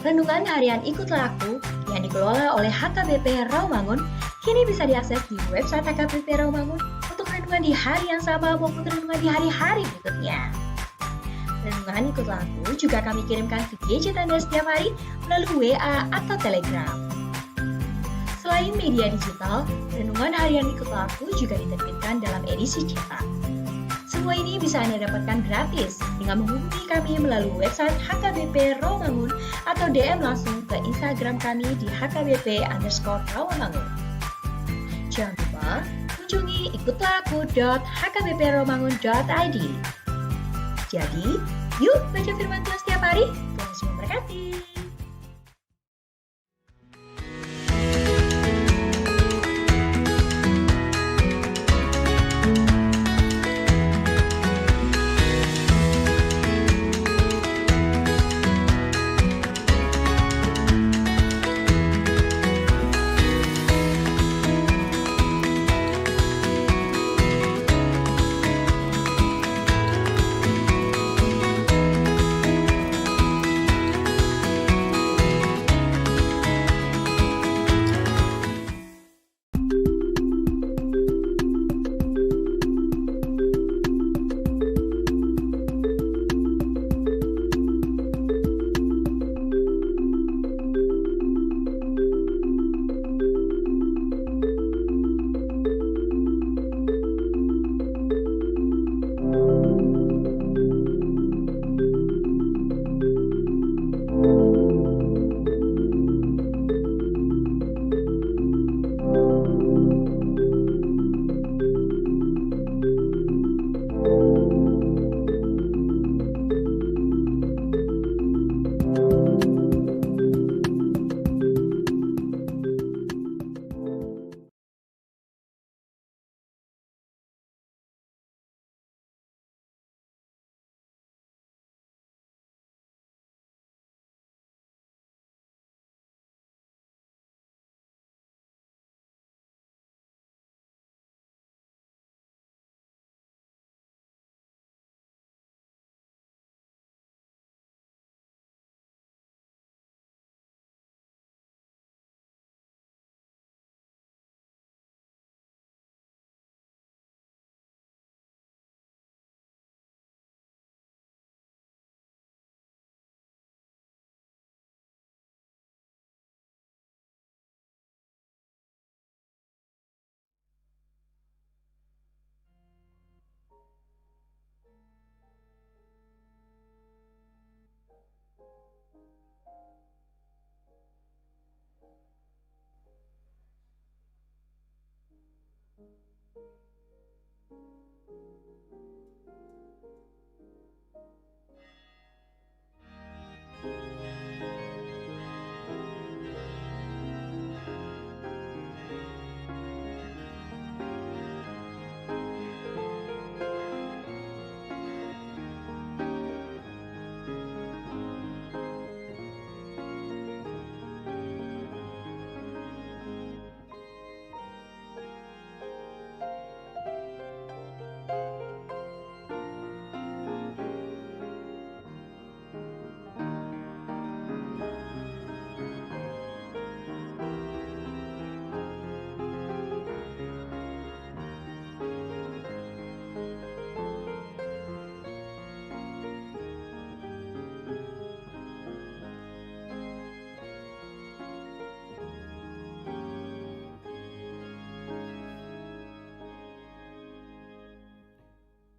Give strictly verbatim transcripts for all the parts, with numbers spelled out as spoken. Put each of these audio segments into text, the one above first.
Renungan harian Ikutlah Aku yang dikelola oleh H K B P Rawamangun kini bisa diakses di website H K B P Rawamangun untuk renungan di hari yang sama maupun renungan di hari-hari berikutnya. Renungan Ikutlah Aku juga kami kirimkan ke gadget Anda setiap hari melalui W A atau Telegram. Selain media digital, renungan harian Ikutlah Aku juga diterbitkan dalam edisi cetak. Semua ini bisa Anda dapatkan gratis dengan menghubungi kami melalui website H K B P Rawamangun atau D M langsung ke Instagram kami di H K B P underscore Rawamangun. Jangan lupa kunjungi ikutlah aku dot H K B P rawamangun dot I D. Jadi, yuk baca firman Tuhan setiap hari. Tuhan Yesus memberkati.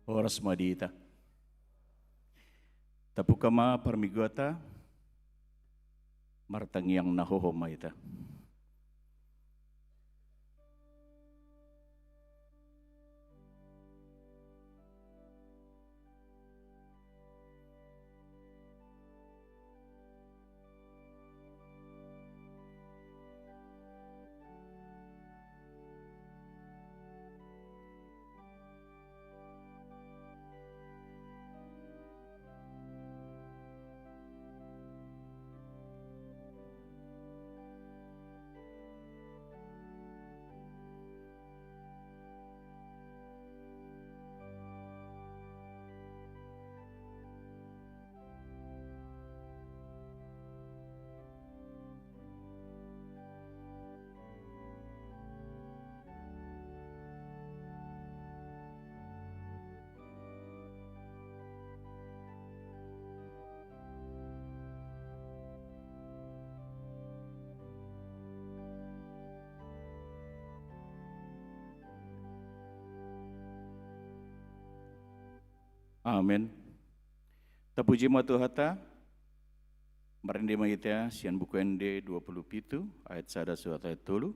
Horas ma di hita. Tabuka ma parmingguanta, martangiang na hohom ma hita. Amen. Tapuji ma Tuhanta. Marende ma hita sian Buku Ende dua pulu pitu, ayat sada sahat ayat tolu.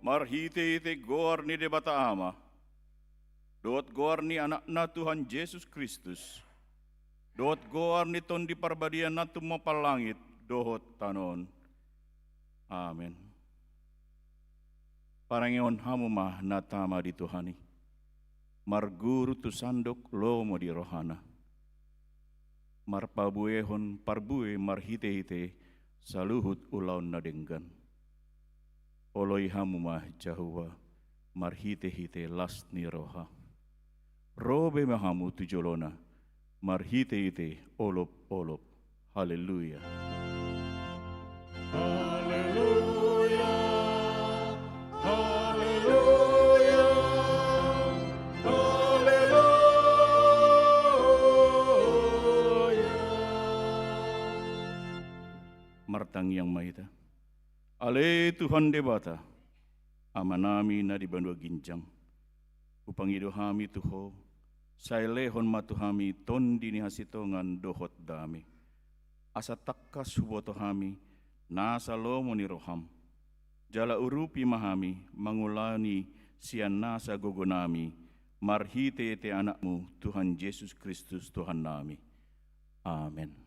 Marhitehite goar ni Debata Ama, dohot goar ni Anakna Tuhan Jesus Kristus, dohot goar ni Tondi Parbadia na tumompa langit dohot tano on. Amen. Parangehon hamu ma na tama di Tuhan i. Marguru tu sandok, lomo di rohana. Marpabuehon parbue marhitehite saluhut ulaon na denggan. Oloi hamu ma Jahowa marhitehite las ni roha. Ro be ma hamu tu jolona marhitehite olopolop. Haleluya. Haleluya. Haleluya. Haleluya. Martangiang ma hita. Ale Tuhan Debata, Amanami na di banua ginjang, hupangido hami tu Ho, sai lehon ma tu hami tondi ni hasintongan dohot dame, asa tangkas huboto hami nasa lomo ni roham. Jala urupi ma hami mangulahon i sian nasa gogonami, marhitehite Anakmu Tuhan Jesus Kristus Tuhannami. Amen.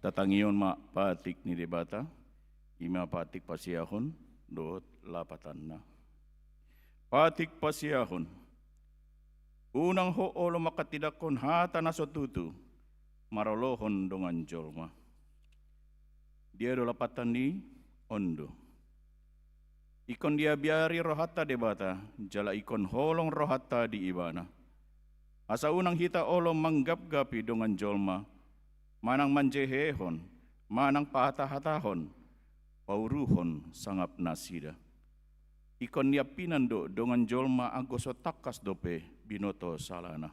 Tatangihon ma patik ni Debata, i ma patik pasiahon dohot lapatanna. Patik pasiahon. Unang ho olo manghatindanghon hata na so tutu, maralohon dongan jolma. Dia do lapatan i? On do. Ingkon diabiari rohanta Debata, jala ingkon holong rohanta di Ibana. Asa unang hita olo manggapgapi dongan jolma, manang manjehehon, manang pahatahatahon, pauruhon sangap nasida. Ingkon niampinan do dongan jolma anggo so tangkas dope binoto salana.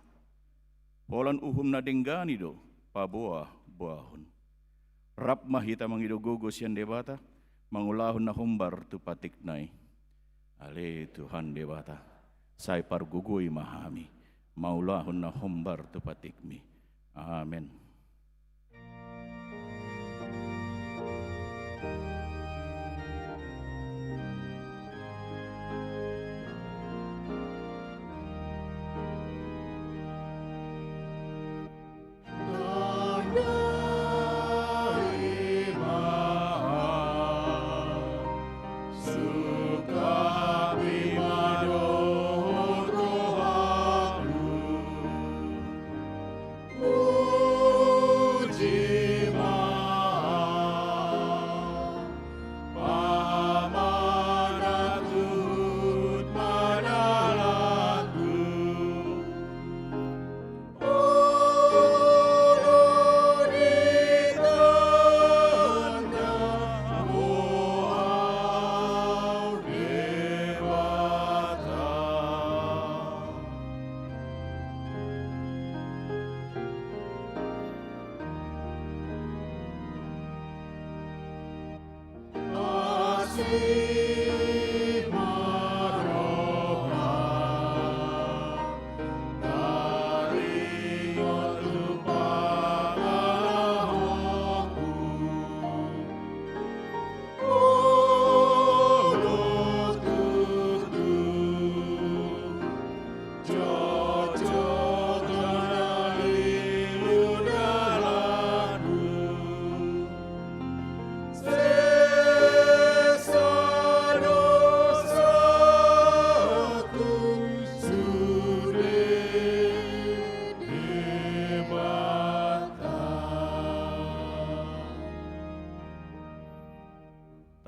Holan uhum na denggan i do paboaboahon. Rap ma hita mangido gogo sian Debata, mangulahon na hombar tu patikna i. Ale Tuhan Debata, sai pargogoi ma hami, mangulahon na hombar tu patikmi. Amen.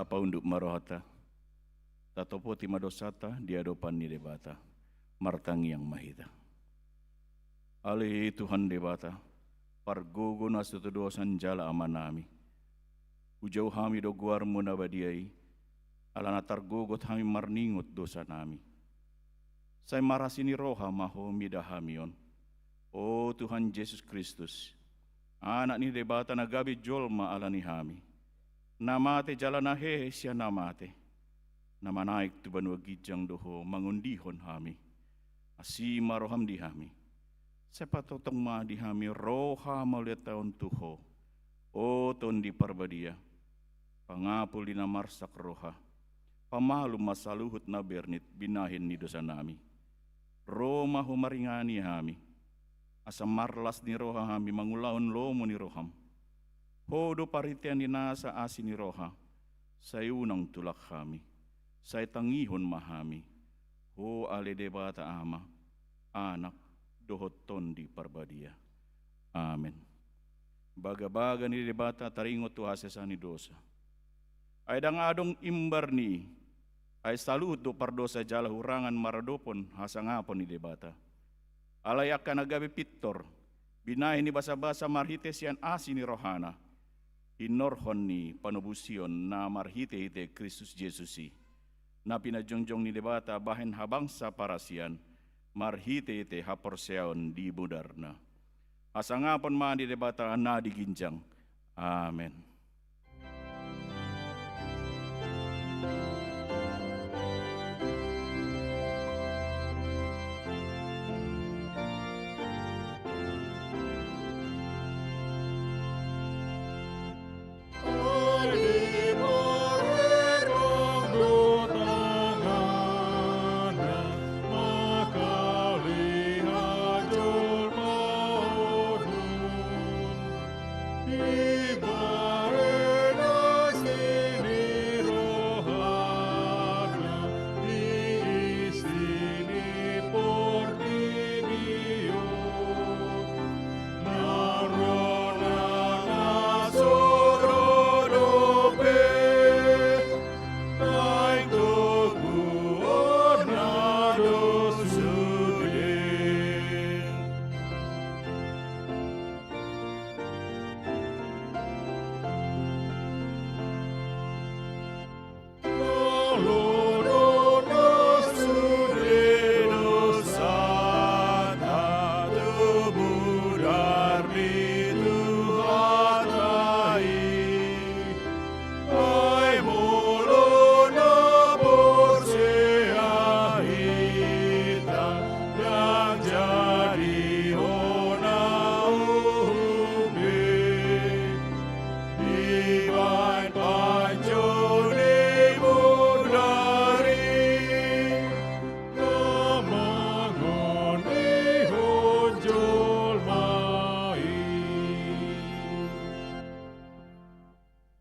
Tapaunduk ma rohanta. Tatopoti ma dosanta di adopan ni Debata. Martangiang ma hita. Ale Tuhan Debata, pargogo na so tutu dosa jala Amanami. Hujou hami do goarmu na badia i, ala na targogot hami marningot dosanami. Sai marasi ni roha ma Ho mida hami on. O Tuhan Jesus Kristus, Anak ni Debata na gabe jolma ala ni hami, na mate jala na hehe sian na mate, na manaek tu banua ginjang do Ho mangondihon hami. Asi ma roham di hami. Sai patongtong ma di hami roha mauliate on tu Ho, o Tondi Parbadia, pangapul di na marsak roha, pamalum ma saluhut na bernit binahen ni dosanami. Ro ma Ho maringani hami, asa marlas ni roha hami mangulahon lomo ni roham. Ho do parhitean ni nasa asi ni roha, sai unang tulak hami, sai tangihon ma hami, Ho ale Debata Ama, Anak, dohot Tondi Parbadia. Amen. Bagabaga ni Debata taringot tu hasesaan ni dosa. Ai ndang adong imbar ni i, ai saluhut do pardosa jala hurangan maradophon hasangapon ni Debata. Alai angka na gabe pintor, binahen ni basabasa marhite sian asi ni rohana, hinorhon ni panobusion na marhitehite Kristus Jesus i, na pinajongjong ni Debata bahen habangsa parasian, marhitehite haporseaon di mudarna. Hasangapon ma di Debata na di ginjang. Amen.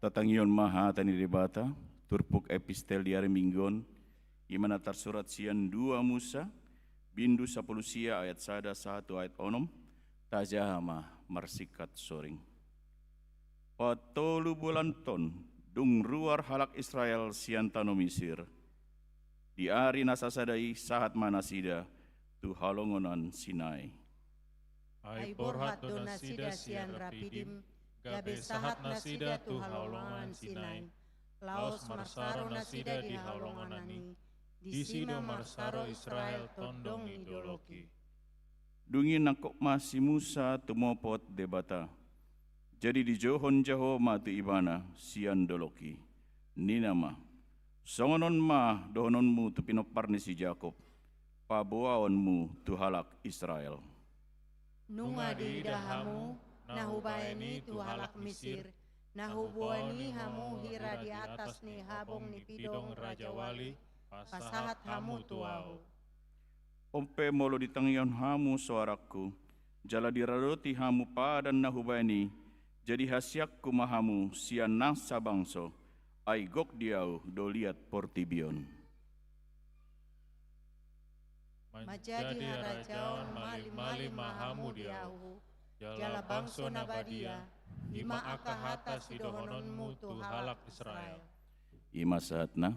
Tatangihon ma hata ni Debata, turpuk epistel di ari Minggu on, i ma na tarsurat sian dua Musa, bindu sapuluh sia ayat sada sahat tu ayat onom, tajaha ma marsingkat soring. Patolu bulan ton, dung ruar halak Israel sian tano Misir, di ari na sasada i sahat ma nasida tu halongonan Sinai. Ai borhat do nasida sian Rapidim, gabe sahat nasida tu halongonan Sinai. Laos marsaro nasida di halongonan i, disi do marsaro Israel tondong ni dolok i. Dung i nangkok ma si Musa tumopot Debata. Jadi dijouhon Jahowa ma tu ibana sian dolok i. Ninna ma, songon on ma dohononmu tu pinompar ni si Jakob, paboaonmu tu halak Israel. Nunga diida hamu, na hubaen i tu halak Misir, na huboan i hamu hira di atas ni habong ni pidong rajawali, pasahat hamu tu ahu. On pe molo ditangihon hamu soarangku, jala diradoti hamu padan na hubaen i, jadi hasiangku ma hamu sian nasa bangso, ai gok di ahu do liat portibi on. Manjadi harajaon malimmalim ma hamu di ahu, jala bangso na badia, i ma angka hata sidohononmu tu halak Israel. I ma sahatna,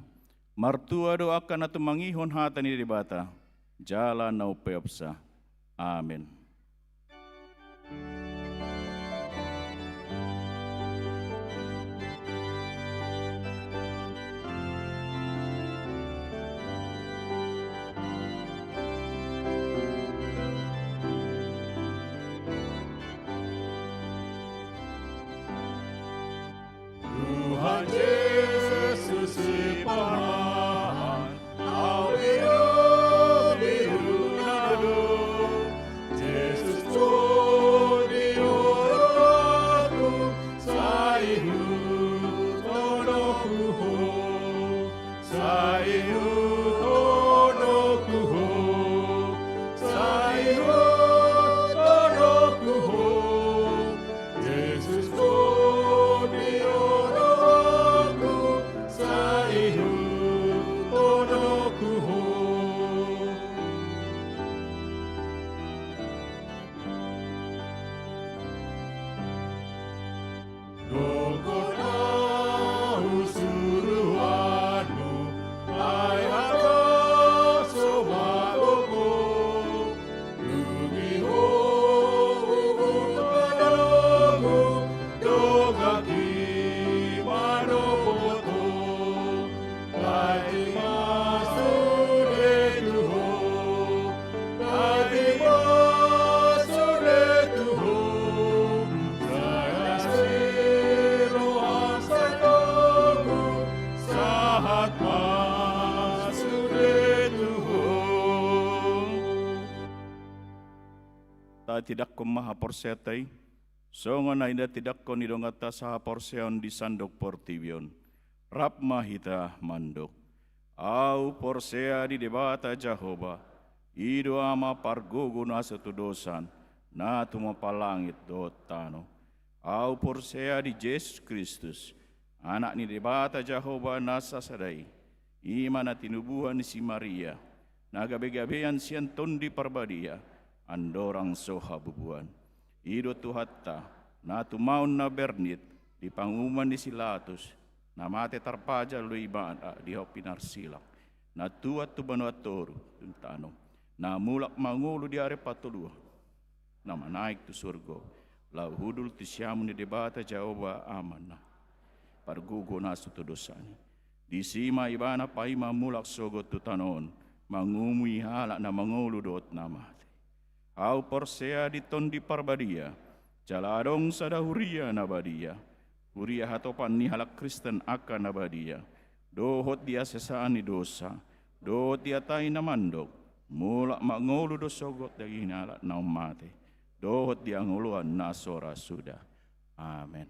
martua do angka na tumangihon hata ni Debata, jala na umpeopsa. Amen. Tuhan Jesus si pamahan, au birubiru na do. Jesus Tondi ni rohaku, sai hutonoku Ho. Sai hutonoku Ho, sai hutonoku Ho, Jesus Tondi ni rohaku, sai hutonoku Ho. Dohot na husuruanmu, ai hata so magogo. Dung i Ho huhut ma na logu, donganki manopothon. Ai tung ma sude tu Ho, ai tung ma sude tu Ho, sai asi roham sahat logu, sahat ma sude tu Ho. Tatindangkon ma haporseaonta i, songon na tinindangkon ni donganta sahaporseaon di sandok portibi on. Rap ma hita mandok. Au porsea di Debata Jahowa, i do Ama pargogo na so tudosan, na tumompa langit dohot tano. Au porsea di Jesus Kristus, Anak ni Debata Jahowa na sasada i, i ma na tinubuan ni si Maria, na gabegabean sian Tondi Parbadia, andorang so habubuan. I do Tuhanta, na tumaon na bernit, di pangumuman ni si Latus, na mate tarpajal do Ibana di hau pinarsilang, na tuat tu banua toru, tu tano, na mulak mangolu di ari patoluhon, na manaek tu surgo, laho hundul tu siamun ni Debata Jahowa Amana. Pargogo na so tudosan i. Disi ma Ibana paima mulak sogot tu tano on, mangumui halak na mangolu dohot na mate. Au porsea di Tondi Parbadia, jala adong sada huria na badia, huria hatopan ni halak Kristen angka na badia, dohot di hasesaan ni dosa, dohot di hata i na mandok, mulak mangolu do sogot daging ni halak naung mate, dohot di hangoluan na so ra suda. Amen.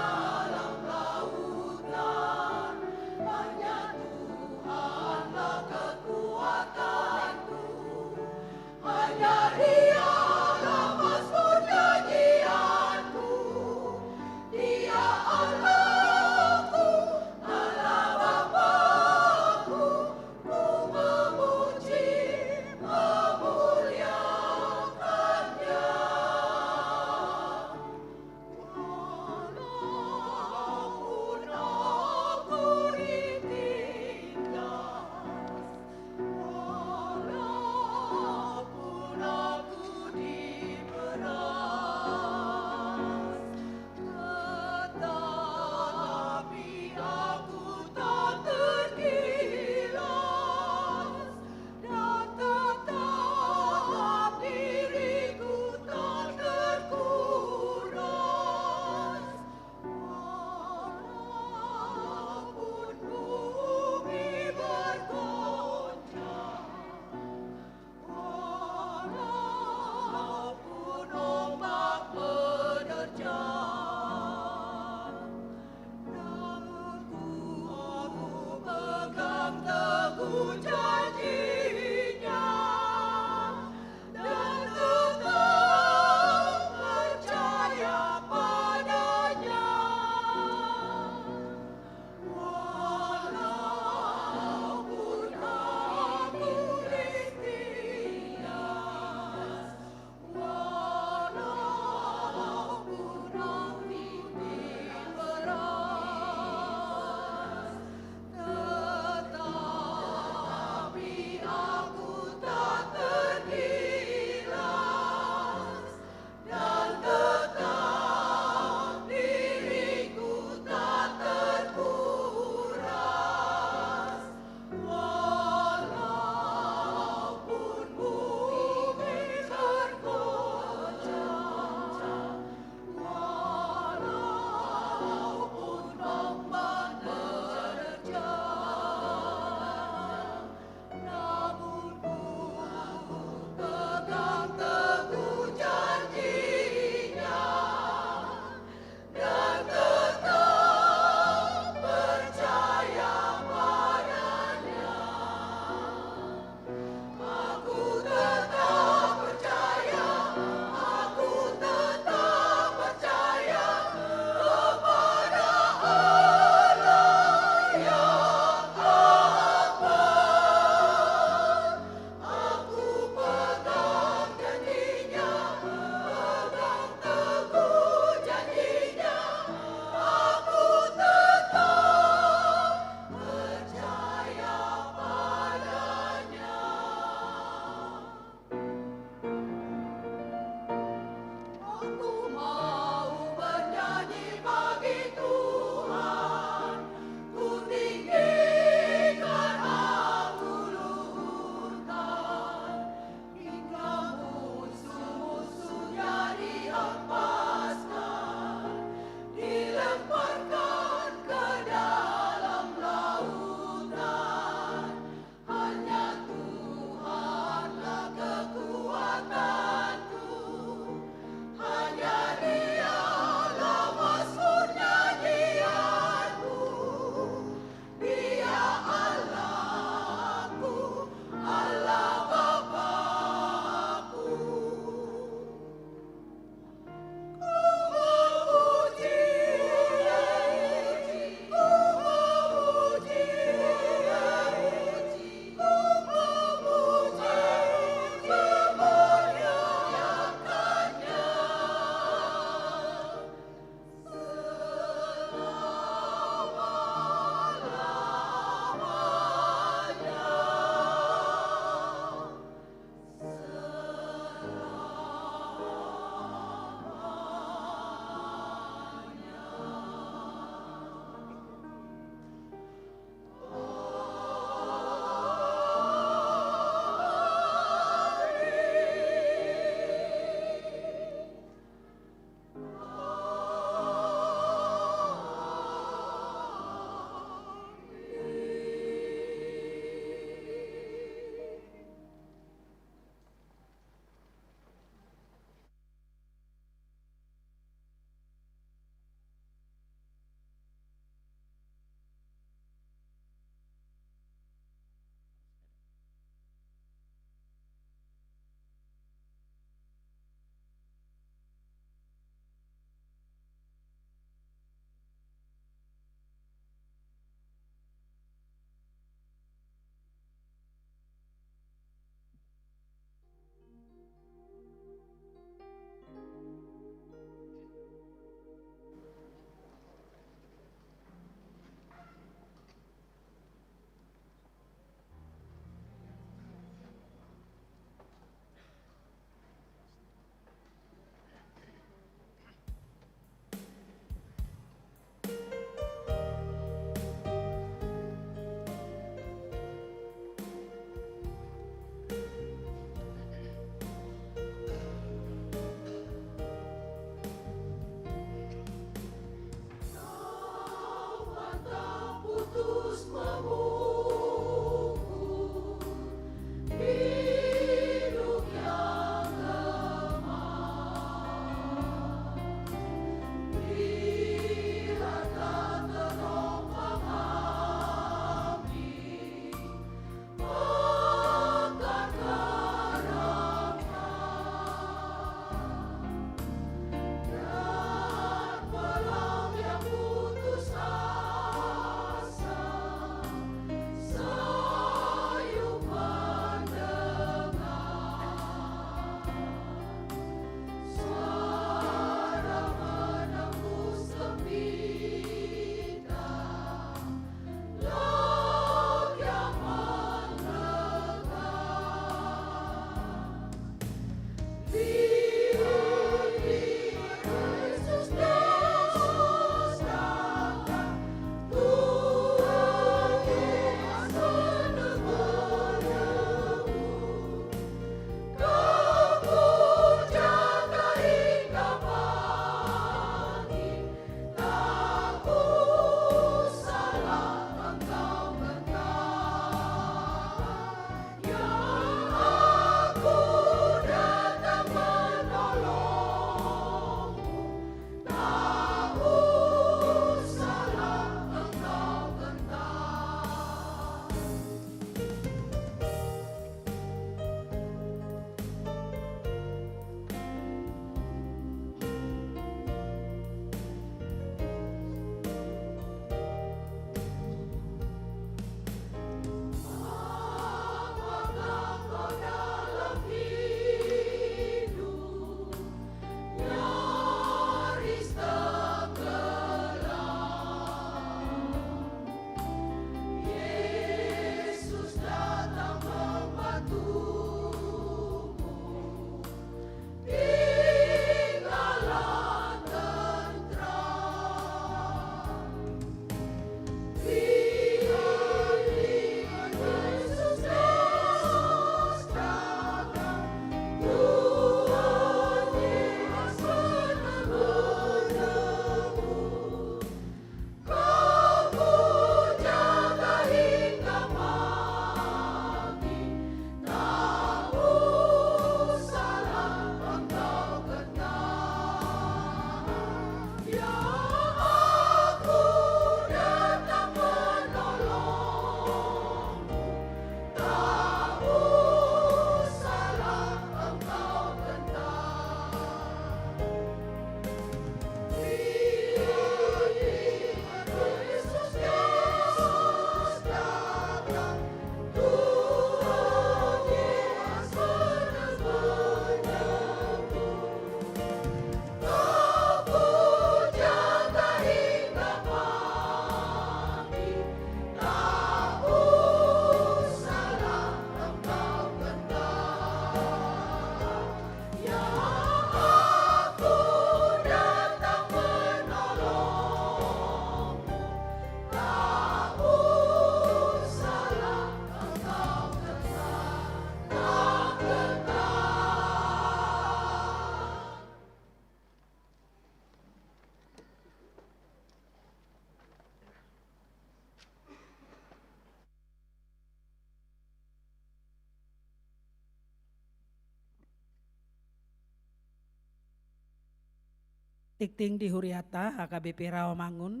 Tingting di huriata H K B P Rawamangun,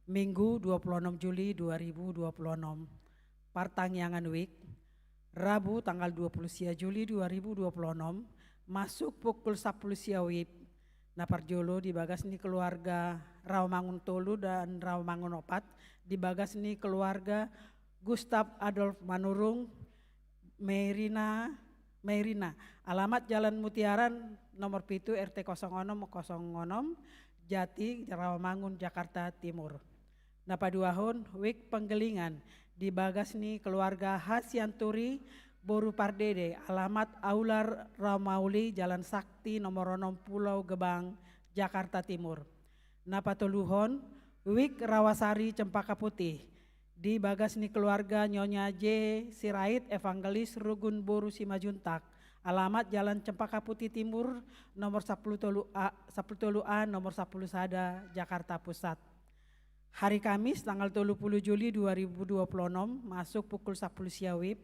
Minggu dua puluh enam Juli dua ribu dua puluh enam. Partangiangan wijk, Rabu tanggal dua puluh sia Juli dua ribu dua puluh enam, masuk pukul sapuluh sia wib. Na parjolo di bagas ni keluarga Rawamangun tolu dan Rawamangun opat, di bagas ni keluarga Gustav Adolf Manurung, Merina, Merina. Alamat Jalan Mutiara nomor pitu, R T kosong onom kosong onom, Jati, Rawamangun, Jakarta Timur. Na paduahon, wijk penggelingan di bagas ni keluarga Hasianturi boru Pardede, alamat Aula Ramauli, Jalan Sakti nomor onom, Pulau Gebang, Jakarta Timur. Na patoluhon, wijk rawasari Cempaka Putih di bagas ni keluarga Nyonya J Sirait, Evangelis Rugun boru Simanjuntak, alamat Jalan Cempaka Putih Timur nomor sapuluh tolu A, sapuluh tolu A, nomor sapuluh sada, Jakarta Pusat. Hari Kamis tanggal tolu puluh Juli dua ribu dua puluh enam, masuk pukul sapuluh sia wib,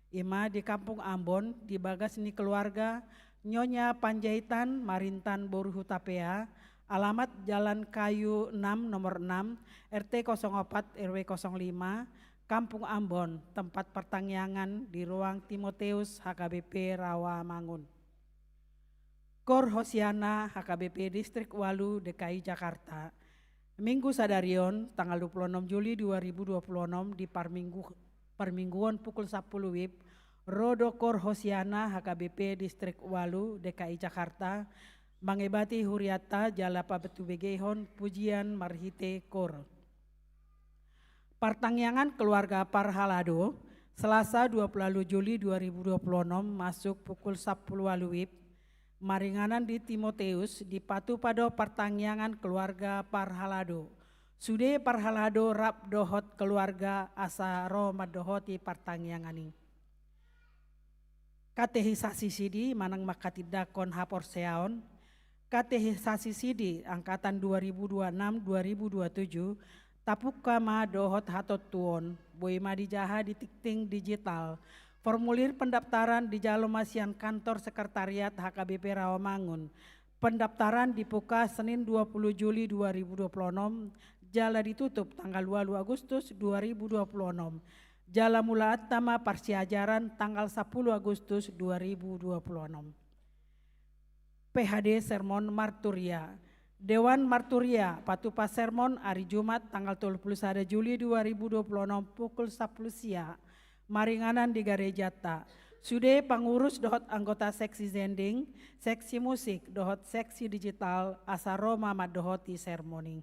ima di Kampung Ambon, di bagas ni keluarga Nyonya Panjaitan Marintan boru Hutapea, alamat Jalan Kayu enam nomor enam, R T kosong opat, R W kosong lima, Kampung Ambon, tempat partangiangan di ruang Timoteus H K B P Rawamangun. Kor Hosiana H K B P Distrik ualu D K I Jakarta. Minggu sadari on, tanggal dua puluh enam Juli dua ribu dua puluh enam, di parminggu, parmingguon pukul sapuluh wib, ro do Kor Hosiana H K B P Distrik ualu D K I Jakarta, mangebati huriata jala patubegehon pujian marhite kor. Partangiangan keluarga Parhalado, Selasa dua puluh ualu Juli dua ribu dua puluh enam, masuk pukul sapuluh ualu wib, maringanan di Timoteus, dipatupa do partangiangan keluarga Parhalado. Sude Parhalado rap dohot keluarga asa ro mandohoti partangiangan i. Katekisasi sidi manang mangkatindangkon haporseaon, katekisasi sidi angkatan dua ribu dua enam dua ribu dua tujuh, tapungka ma dohot hatontuon, boi ma dijaha di tingting digital. Formulir pendaftaran dijalo ma sian kantor sekretariat H K B P Rawamangun. Pendaftaran dipungka Senin dua puluh Juli dua ribu dua puluh enam, jala ditutup tanggal ualu Agustus dua ribu dua puluh enam. Jala mulaanta ma parsiajaran tanggal sapuluh Agustus dua ribu dua puluh enam. P H D sermon marturia. Dewan marturia patupa sermon ari Jumat tanggal tolu puluh sada Juli dua ribu dua puluh enam pukul sapuluh sia, maringanan di garejanta. Sude pangurus dohot anggota seksi zending, seksi musik, dohot seksi digital, asa ro ma mandohoti sermon i.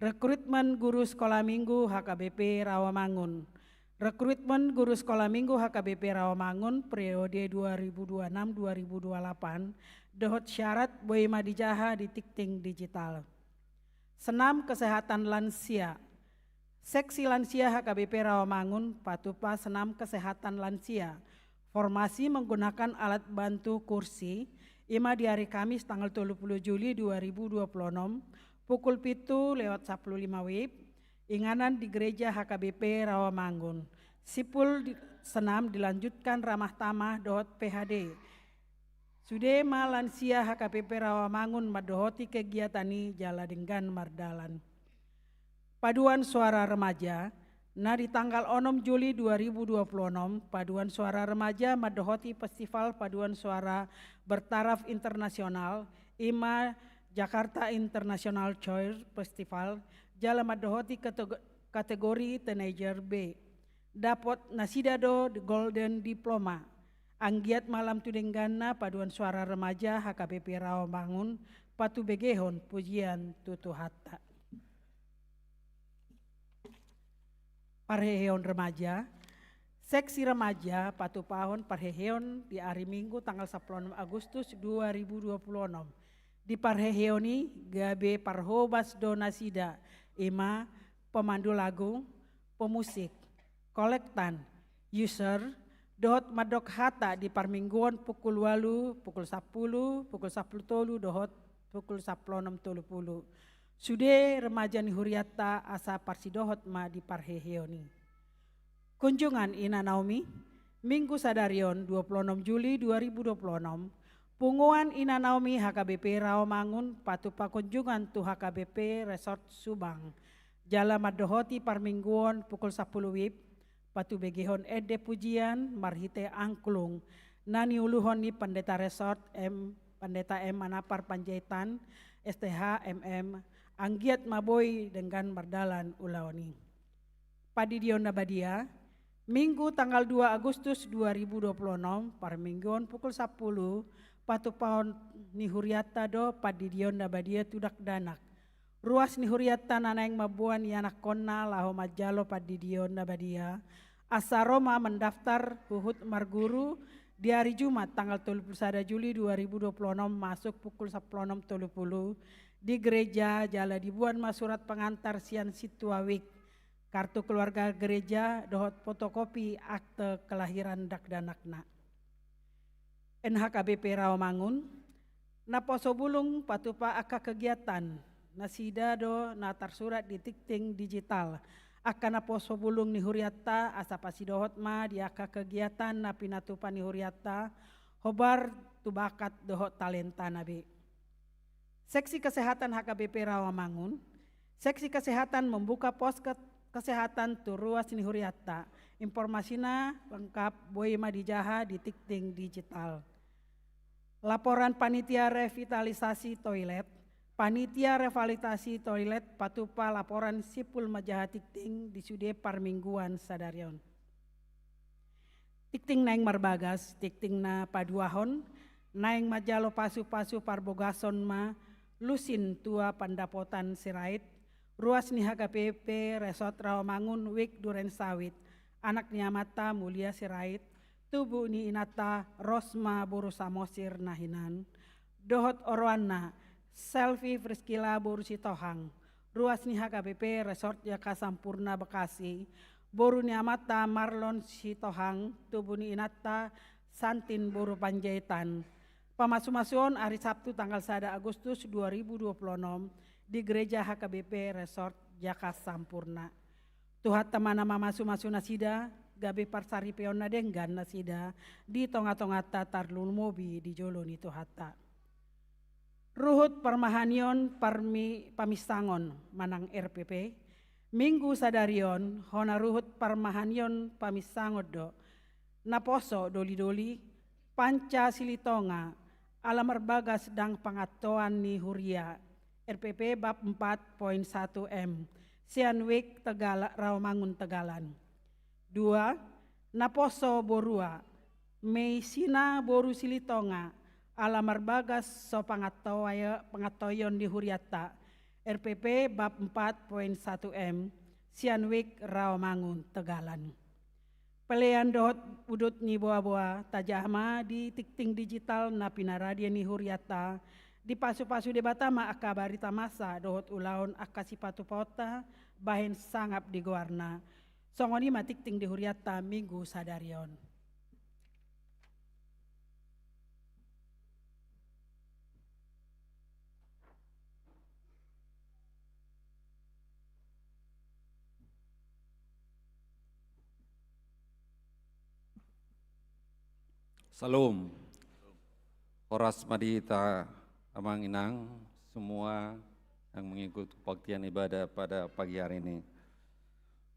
Rekrutmen guru sekolah minggu H K B P Rawamangun. Rekrutmen guru sekolah minggu H K B P Rawamangun periode dua ribu dua enam dua ribu dua lapan, dohot syarat boi ma dijaha di tingting digital. Senam kesehatan lansia. Seksi lansia H K B P Rawamangun patupa senam kesehatan lansia. Formasi menggunakan alat bantu kursi, ima di hari Kamis tanggal tolu puluh Juli dua ribu dua puluh enam, pukul pitu lewat sapuluh lima wib, inganan di gereja H K B P Rawamangun. Simpul di, senam dilanjutkan ramah tamah dohot P H D. Sude ma lansia H K B P Rawamangun mandohoti kegiatan i jala denggan mardalan. Paduan suara remaja, na di tanggal onom Juli dua ribu dua puluh enam, paduan suara remaja mandohoti festival paduan suara bertaraf internasional, ima Jakarta International Choir Festival, jala mandohoti katego-, kategori Teenager B. Dapot nasida do di Golden Diploma. Anggiat ma lam tu dengganna paduan suara remaja H K B P Rawamangun patubegehon pujian tu Tuhanta. Parheheon remaja. Seksi remaja patupahon parheheon di ari Minggu tanggal sapuluh enam Agustus dua ribu dua puluh enam. Di parheheon i gabe parhobas do nasida, ima pemandu lagu, pemusik, kolektan, user, dohot mandok hata di parmingguon pukul ualu, pukul sapuluh, pukul sapuluh tolu dohot pukul sapuluh onom tolu pulu. Sude remaja ni hurianta asa parsidohot ma di parheheon i. Kunjungan Ina Naomi, Minggu sadari on dua puluh enam Juli dua ribu dua puluh enam, Punguan Ina Naomi H K B P Rawamangun patupa kunjungan tu H K B P Resort Subang. Jala mandohoti parmingguon pukul sampulu WIB, patubegehon ende pujian marhite angklung na niuluhon ni Pendeta Resort M, Pendeta M Manapar Panjaitan, S T H, M M, anggiat ma boi denggan mardalan ulaon i. Pandidion na badia, Minggu tanggal dua Agustus dua ribu dua puluh enam, parmingguon pukul sampulu, patupaon ni huriatta do pandidion na badia tu dakdanak. Ruas ni huriatta na naeng mamboan ianakkonna laho manjalo pandidion na badia, asa ro ma mendaftar huhut marguru di ari Jumat tanggal tolu puluh sada Juli dua ribu dua puluh enam masuk pukul sampulu onom tolu puluh di gereja, jala diboan ma surat pengantar sian sintua WIK, kartu keluarga gereja dohot fotokopi akte kelahiran dakdanakna. N H K B P Rawamangun, naposo bulung patupa angka kegiatan, nasida do na tarsurat di tingting digital angka naposo bulung ni huriatta, asa pasidohot ma di angka kegiatan na pinatupa ni huriatta, hombar tu bakat dohot talentana be. Seksi Kesehatan H K B P Rawamangun, Seksi Kesehatan membuka pos ke-, kesehatan tu ruas ni huriatta. Informasina lengkap boi ma dijaha di tingting digital. Laporan Panitia Revitalisasi Toilet, Panitia Revitalisasi Toilet patupa laporan simpul manjaha tingting di sude parmingguan sadari on. Tingting naeng marbagas, tingting na paduahon, naeng manjalo pasupasu parbogason ma, Lusin Tua Pandapotan Sirait, ruas ni H K B P Resort Rawamangun WIK Duren Sawit, anak ni amanta Mulia Sirait, tubu ni inanta Rosma boru Samosir na hinan, dohot oroanna, Selvi Friskila boru Sitohang, ruas ni H K B P Resort Jaka Sampurna Bekasi, boru ni amanta Marlon Sitohang, tubu ni inanta Santin boru Panjaitan. Pamasumasuon ari Sabtu tanggal sada Agustus dua ribu dua puluh enam di Gereja H K B P Resort Jaka Sampurna. Tuhanta ma na mamasumasu nasida, gabe parsaripeon na denggan nasida di tongatonganta, tarlumobi di jolo ni Tuhanta. Ruhut parmahanion parmi-, paminsangon manang R P P, Minggu sadari on, hona ruhut parmahanion paminsangon do, naposo dolidoli, Panca Silitonga, ala marbagas ndang pangantoan ni huria, R P P bab empat poin satu M, sian WIK Tegala-, Rawamangun Tegalan. Dua, naposo borua, Meisina boru Silitonga, ala marbagas so pangantoa-, pangantoion ni huriatta, R P P bab empat poin satu M, sian WIK Rawamangun Tegalan. Pelean dohot udut ni boaboa, tajaha ma di tingting digital na pinaradia ni huriatta, dipasupasu Debata ma angka barita masa dohot ulaon angka sipatupaonta bahen sangap di goarna. Songon i ma tingting di huriatta Minggu sadari on. Syalom. Horas ma di hita amang inang semua yang mengikuti kebaktian ibadah pada pagi hari ini.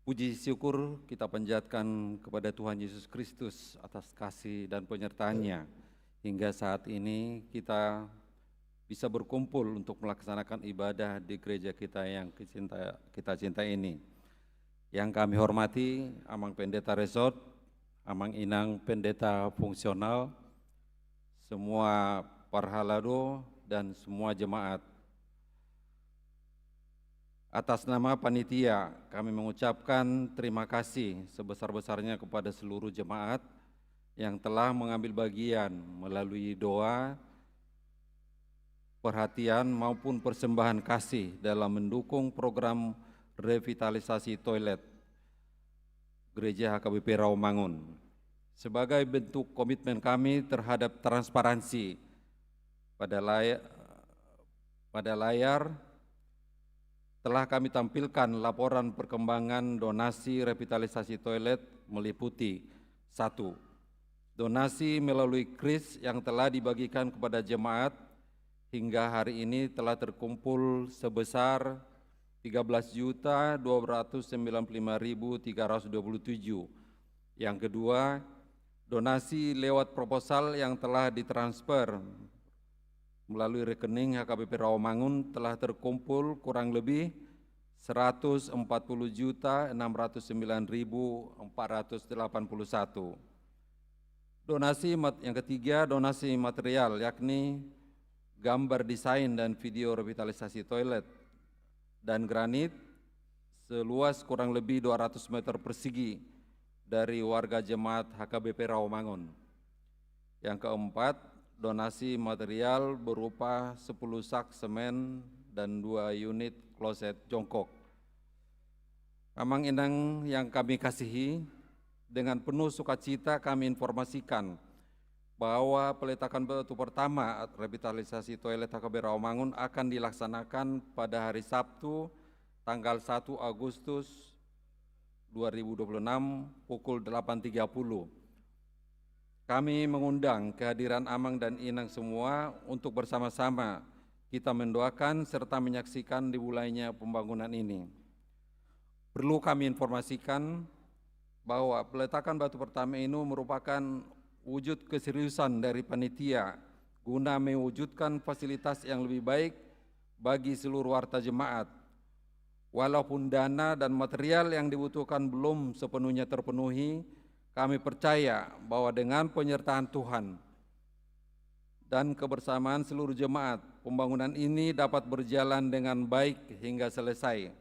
Puji syukur kita panjatkan kepada Tuhan Yesus Kristus atas kasih dan penyertaan-Nya. Hingga saat ini kita bisa berkumpul untuk melaksanakan ibadah di gereja kita yang kecinta-, kita cinta ini. Yang kami hormati Amang Pendeta Resort, Amang Inang Pendeta Fungsional, semua parhalado, dan semua jemaat. Atas nama panitia, kami mengucapkan terima kasih sebesar-besarnya kepada seluruh jemaat yang telah mengambil bagian melalui doa, perhatian, maupun persembahan kasih dalam mendukung program revitalisasi toilet Gereja H K B P Rawamangun. Sebagai bentuk komitmen kami terhadap transparansi, pada lay-, pada layar telah kami tampilkan laporan perkembangan donasi revitalisasi toilet meliputi: satu, Donasi melalui kris yang telah dibagikan kepada jemaat hingga hari ini telah terkumpul sebesar tiga belas juta dua ratus sembilan puluh lima ribu tiga ratus dua puluh tujuh. Yang kedua, donasi lewat proposal yang telah ditransfer melalui rekening H K B P Rawamangun telah terkumpul kurang lebih seratus empat puluh juta enam ratus sembilan ribu empat ratus delapan puluh satu. Donasi mat-, yang ketiga, donasi material, yakni gambar desain dan video revitalisasi toilet dan granit seluas kurang lebih dua ratus meter persegi dari warga jemaat H K B P Rawamangun. Yang keempat, donasi material berupa sepuluh sak semen dan dua unit kloset jongkok. Amang inang yang kami kasihi, dengan penuh sukacita kami informasikan bahwa peletakan batu pertama revitalisasi toilet H K B Rawamangun akan dilaksanakan pada hari Sabtu, tanggal satu Agustus dua ribu dua puluh enam, pukul delapan tiga puluh. Kami mengundang kehadiran amang dan inang semua untuk bersama-sama kita mendoakan serta menyaksikan dimulainya pembangunan ini. Perlu kami informasikan bahwa peletakan batu pertama ini merupakan wujud keseriusan dari panitia guna mewujudkan fasilitas yang lebih baik bagi seluruh warta jemaat. Walaupun dana dan material yang dibutuhkan belum sepenuhnya terpenuhi, kami percaya bahwa dengan penyertaan Tuhan dan kebersamaan seluruh jemaat, pembangunan ini dapat berjalan dengan baik hingga selesai.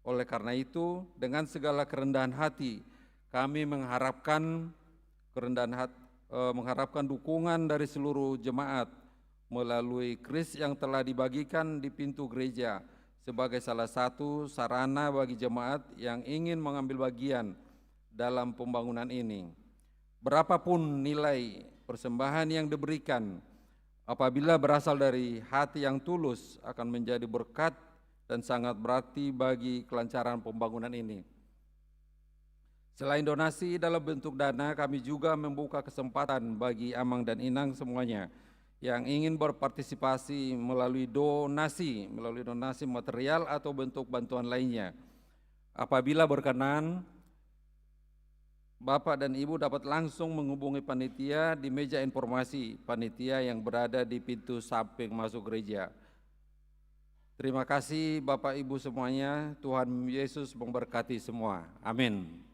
Oleh karena itu, dengan segala kerendahan hati, kami mengharapkan kerendahan hat-, eh, mengharapkan dukungan dari seluruh jemaat melalui kris yang telah dibagikan di pintu gereja sebagai salah satu sarana bagi jemaat yang ingin mengambil bagian dalam pembangunan ini. Berapapun nilai persembahan yang diberikan, apabila berasal dari hati yang tulus, akan menjadi berkat dan sangat berarti bagi kelancaran pembangunan ini. Selain donasi dalam bentuk dana, kami juga membuka kesempatan bagi amang dan inang semuanya yang ingin berpartisipasi melalui donasi, melalui donasi material atau bentuk bantuan lainnya. Apabila berkenan, Bapak dan Ibu dapat langsung menghubungi panitia di meja informasi panitia yang berada di pintu samping masuk gereja. Terima kasih Bapak Ibu semuanya, Tuhan Yesus memberkati semua. Amin.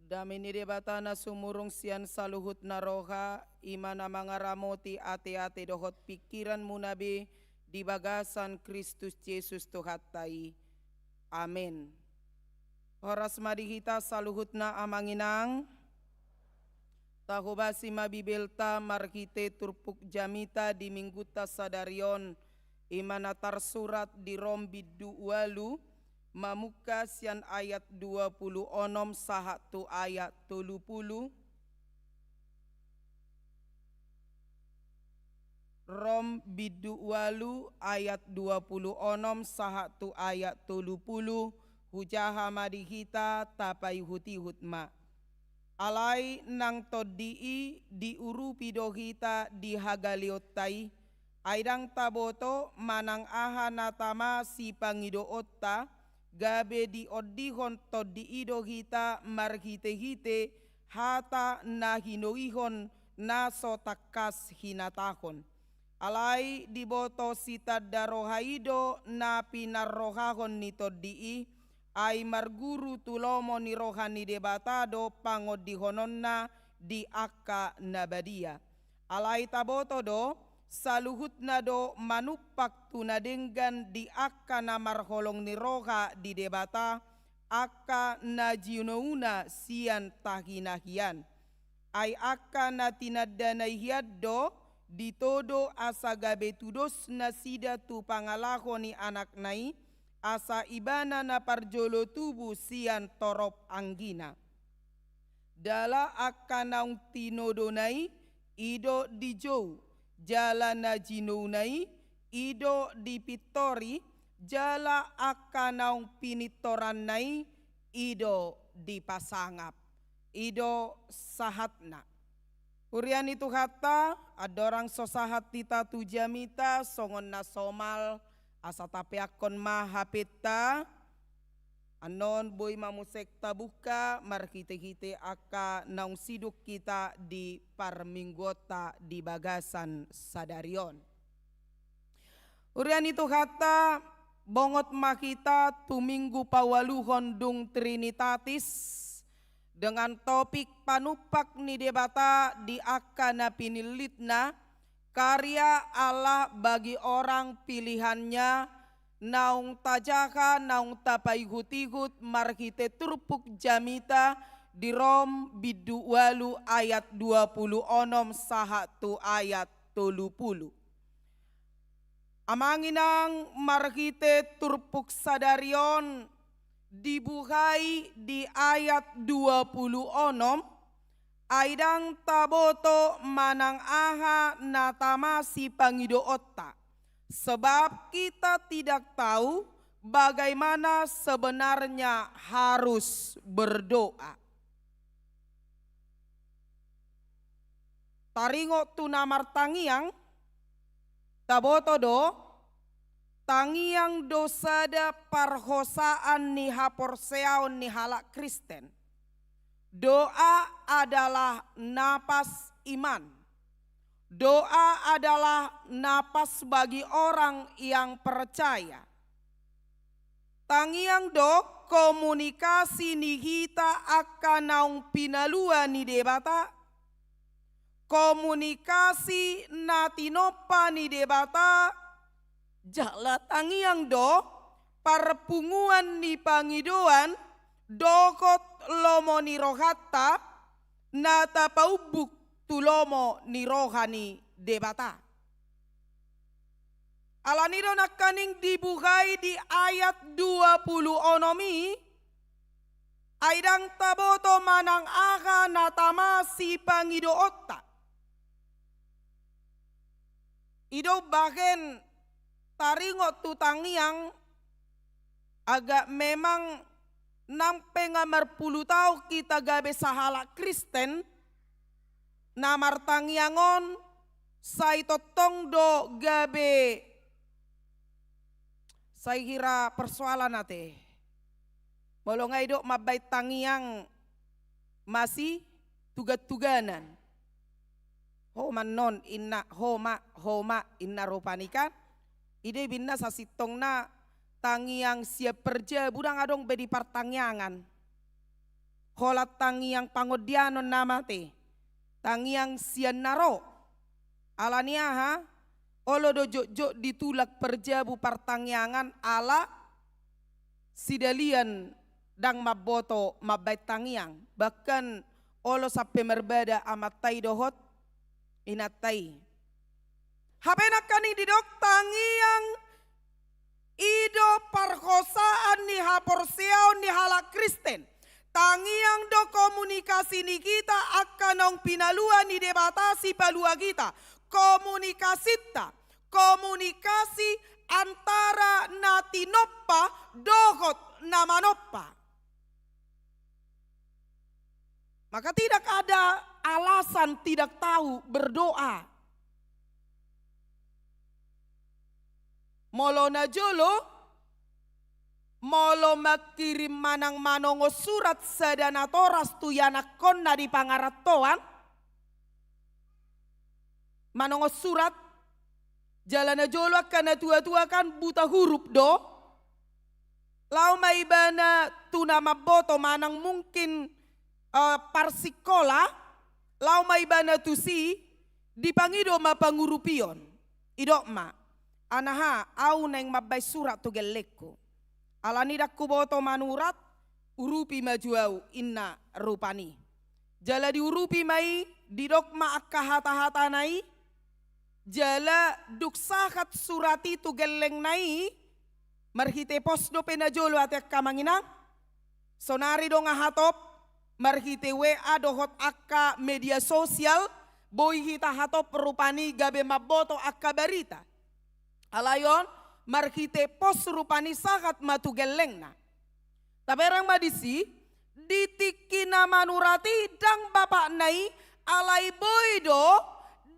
Dame ni Debata na sumurung sian saluhutna roha, i ma na mangaramoti ateate dohot pingkiranmuna be di bagasan Kristus Jesus Tuhanta i. Amen. Horas ma di hita saluhutna amang inang. Tahobasi ma Bibelta marhite turpuk jamita di Minggunta sadari on, i ma na tarsurat di Rom bindu ualu, mamungka sian ayat dua pulu onom sahat tu ayat tolu pulu. Rom bindu ualu ayat dua pulu onom sahat tu ayat tolu pulu, hujaha ma di hita, tapaihutihut ma. Alai nang tondi i diurupi do hita di hagaleonta i, ai ndang taboto manang aha na tama sipangidoonta, gabe diondihon tondi i do hita marhitehite hata na hinoihon na so tangkas hinatahon. Alai diboto sitanda roha i do na pinarrohahon ni tondi i, ai marguru tu lomo ni roha ni Debata do pangondihononna di angka na badia. Alai taboto do, saluhutna do manumpak tu na denggan di angka na marholong ni roha di Debata, angka na jinouna sian tahi na hian. Ai angka na tinandana i hian do ditodo asa gabe tudos nasida tu pangalaho ni Anakna i, asa Ibana na parjolo tubu sian torop anggina. Jala angka naung tinodona i, i do dijou, jala na jinouna i, i do dipintori, jala angka naung pinintoranna i, i do dipasangap. I do sahatna. Huria ni Tuhanta, andorang so sahat hita tu jamita, songon na somal, asa tapeakkon ma hapenta. Annon boi ma muse tabungka marhitehite angka naung sidung hita di parmingguonta di bagasan sadari on. Huria ni Tuhanta, bongot ma hita tu Minggu paualuhon dung Trinitatis, dengan topik panumpak ni Debata di angka na pinillitna, karya Allah bagi orang pilihan-Nya, naung tajaha, naung tapaihutihut marhite turpuk jamita di Rom bindu ualu ayat dua pulu onom sahat tu ayat tolu pulu. Amang inang, marhite turpuk sadari on dibuhai di ayat dua pulu onom, ai ndang taboto manang aha na tama sipangidoonta, sebab kita tidak tahu bagaimana sebenarnya harus berdoa. Taringot tu na martangiang, taboto do, tangiang do sada parhosaan ni haporseaon ni halak Kristen. Doa adalah napas iman. Doa adalah napas bagi orang yang percaya. Tangiang do komunikasi ni hita angka naung pinalua ni Debata, komunikasi na tinompa ni Debata, jala tangiang do parpunguan ni pangidoan dohot lomo ni rohanta na tapaumbuk tu lomo ni roha ni Debata. Alani do nangkaning dibuhai di ayat dua pulu onom i, ai ndang taboto manang aha na tama sipangidoonta. I do bahen taringot tu tangiang, agak memang nang pe nga marpulu taon hita gabe sahalak Kristen, na martangiang on sai tongtong do gabe sai hira persoalan ate. Molo nga didok mambahen tangiang masitugantuganan. Ho ma annon inna, ho ma, ho ma inna rupani kan. I do ibana sasintongna tangiang sian parjabu ndang adong be di partangiangan. holan tangiang pangondianon na mate, tangiang sian na ro. Ala ni aha? Olo do jotjot ditulak parjabu partangiangan ala sidalian ndang mamboto mambaen tangiang, bahkan olo sampe marbada amanta i dohot inanta i. Hape nangkaning didok tangiang i do parhosaan ni haporseaon ni halak Kristen. Tangiang do komunikasi ni hita angka naung pinalua ni Debata Sipalua hita. Komunikasinta, komunikasi antara na tinompa dohot na manompa. Maka tidak ada alasan tidak tahu berdoa. Molo najolo, molo mangkirim manang manongon surat sada natoras tu ianakkonna di pangarantoan, manongon surat, jala najolo angka natuatua kan buta huruf do, laho ma ibana tu na mamboto manang mungkin, eh, parsikola, laho ma ibana tusi, dipangido ma pangurupion. Didok ma, anaha, au naeng mambaen surat tu gellengku. Ala ni ndang huboto manurat, urupi ma jo au, inna rupani. Jala diurupi ma i, didok ma angka hatahatana i, jala dung sahat surat i tu gellengna i, marhite pos dope najolo ate angka amang inang. Sonari do nga hatop, marhite W A dohot angka media sosial, boi hita hatop rupani gabe mamboto angka barita. Alai on, marhite pos rupani sahat ma tu gellengna. Taberang ma disi, di tingki na manurat i ndang bapakna i, alai boi do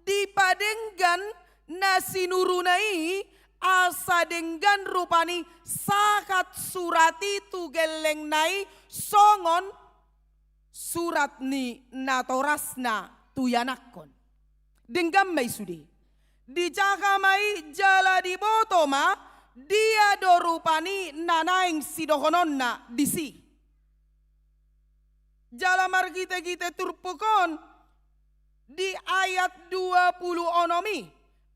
dipadenggan na sinuruna i, asa denggan rupani sahat surat i tu gellengna i songon surat ni natorasna tu ianakkon. Denggan ma i sude. Dijaha ma i jala diboto ma dia do rupani na naeng sidohononna disi. Jala marhitehite turpuk on di ayat dua pulu onom i,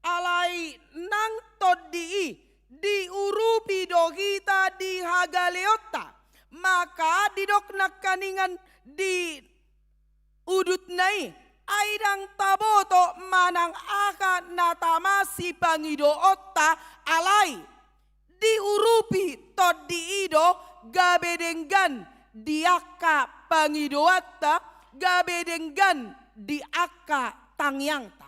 alai nang tondi i diurupi do hita di hagaleonta, maka didok nangkaningan di udutna i, ai ndang taboto manang aha na tama sipangidoonta, alai diurupi tondi i do gabe denggan di angka pangidoanta, gabe denggan di angka tangiangta.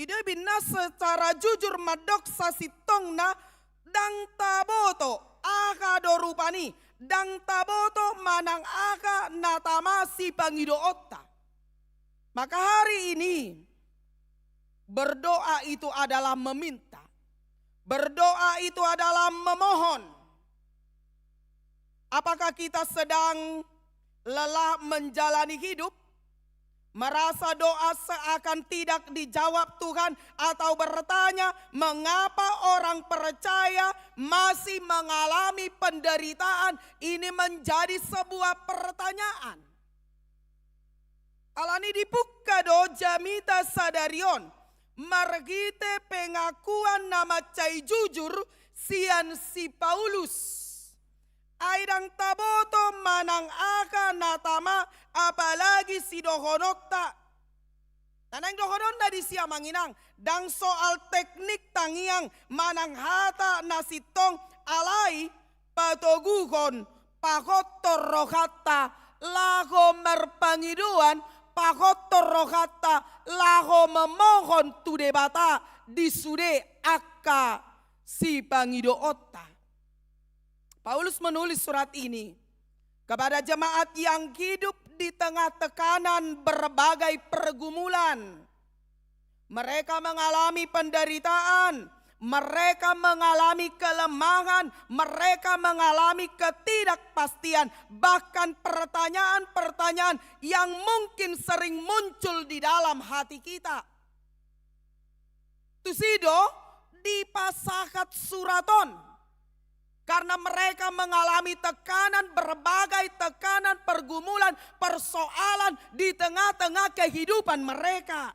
I do ibana secara jujur mandok sasintongna ndang taboto aha do rupani, ndang taboto manang aha na tama sipangidoonta. Maka hari ini, berdoa itu adalah meminta. Berdoa itu adalah memohon. Apakah kita sedang lelah menjalani hidup? Merasa doa seakan tidak dijawab Tuhan atau bertanya, mengapa orang percaya masih mengalami penderitaan? Ini menjadi sebuah pertanyaan. Alani dipungka do jamita sadari on, marhite pengakuan na mansai jujur sian si Paulus. Ai ndang taboto manang aha na tama, apalagi sidohononta. Na naeng dohononna disi amang inang, ndang soal teknik tangiang manang hata na sintong, alai patoguhon, pahothon rohanta laho marpangidoan, pahothon rohanta laho mamohon tu Debata di sude angka sipangidoonta. Paulus menulis surat ini kepada jemaat yang hidup di tengah tekanan berbagai pergumulan. Mereka mengalami penderitaan, mereka mengalami kelemahan, mereka mengalami ketidakpastian, bahkan pertanyaan-pertanyaan yang mungkin sering muncul di dalam hati kita. Tusi do dipasahat surat on. Karena mereka mengalami tekanan, berbagai tekanan, pergumulan, persoalan di tengah-tengah kehidupan mereka.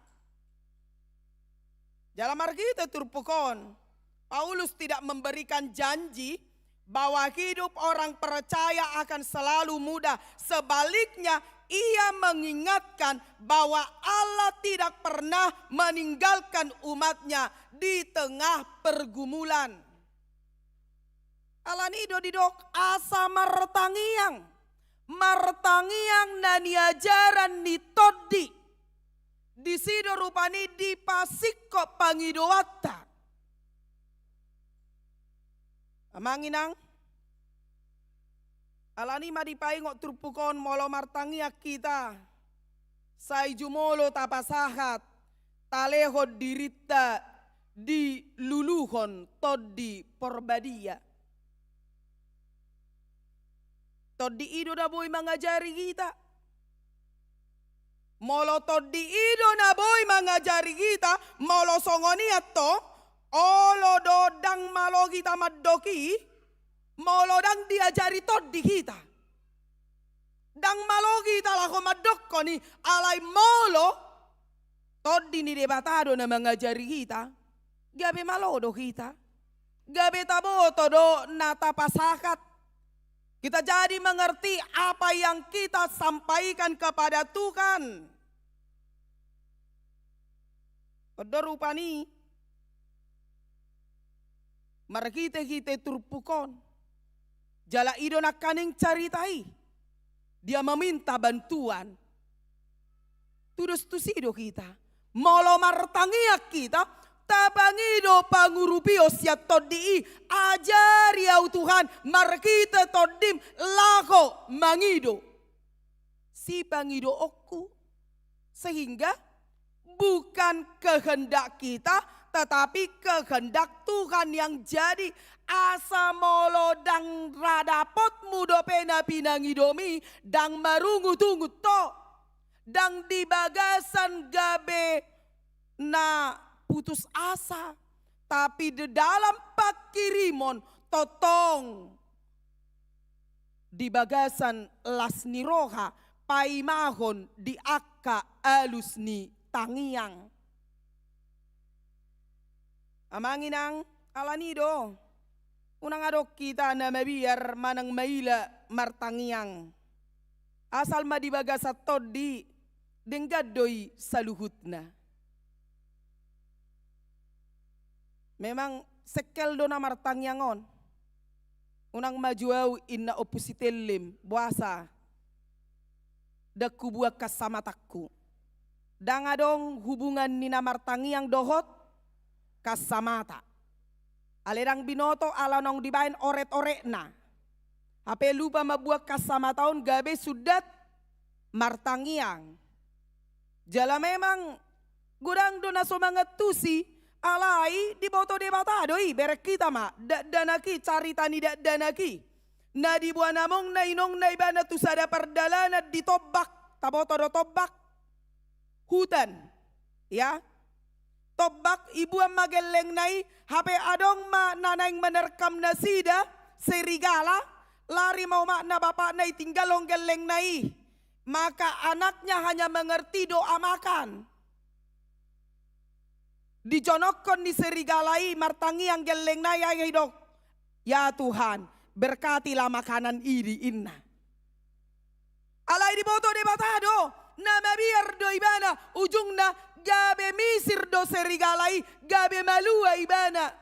Jala marhite turpuk on, Paulus tidak memberikan janji bahwa hidup orang percaya akan selalu mudah. Sebaliknya, ia mengingatkan bahwa Allah tidak pernah meninggalkan umatnya di tengah pergumulan. Alani do didok asa martangiang. Martangiang na niajaran ni Tondi. Disi do rupani dipasingkop pangidoanta. Amang inang, alani ma dipaingot turpuk on, molo martangiang hita, sai jumolo tapasahat talehon dirinta diluluhon Tondi Porbadia. Tondi i do na boi mangajari hita. Molo Tondi i do na boi mangajari hita, molo songon i antong, olo do ndang malo hita mandok i, molo ndang diajari Tondi hita. Ndang malo hita laho mandokkon i, alai molo Tondi ni Debata do na mangajari hita, gabe malo do hita. Gabe taboto do na tapasahat. Kita jadi mengerti apa yang kita sampaikan kepada Tuhan. On do rupani marhite-hite turpuk on. Jala i do nangkaning carita i. Dia meminta bantuan. Tudos tusi do hita. Molo martangiang hita, tapangido pangurupion sian Tondi i, ajari ahu Tuhan, marhite Tondim laho mangido. Sipangidoonku. Sehingga bukan kehendak kita, tetapi kehendak Tuhan yang jadi. Asa molo ndang ra dapotmu dope na pinangidomi, ndang marungut-ungut ho. Ndang di bagasan gabe na putus asa, tapi di dalam pangkirimon tongtong di bagasan las ni roha, paimahon di angka alus ni tangiang. Amang inang, alani do, unang adong hita na mabiar manang maila martangiang. Asal ma di bagasan Tondi, denggan do i saluhutna. Memang sengkel do na martangiang on. Unang maju ahu, inna Ompu Sitellem, boasa ndang hubuan kasamatangku. Ndang adong hubungan ni na martangiang dohot kasamata. Alai ndang binoto ala naung dibaen oret-oretna. Hape lupa mambuat kasamata on gabe sundat martangiang. Jala memang godang do na so mangantusi, alai diboto Debata do i, bereng hita ma, dakdanak i, carita ni dakdanak i. Na diboan amongna inongna ibana tu sada pardalanan di tombak, taboto do tombak? Hutan, ya. Tombak, iboan ma gellengna i, hape adong ma na naeng menerkam nasida, serigala, lari ma omakna bapakna, itinggalhon gellengna i. Maka anaknya hanya mengerti doa makan. Dijonokkon ni serigala i, martangiang gellengna i, ai didok, "Ya Tuhan, berkatilah makanan ini," inna. Alai diboto Debata do, na mabiar do ibana, ujungna gabe misir do serigala i, gabe malua ibana.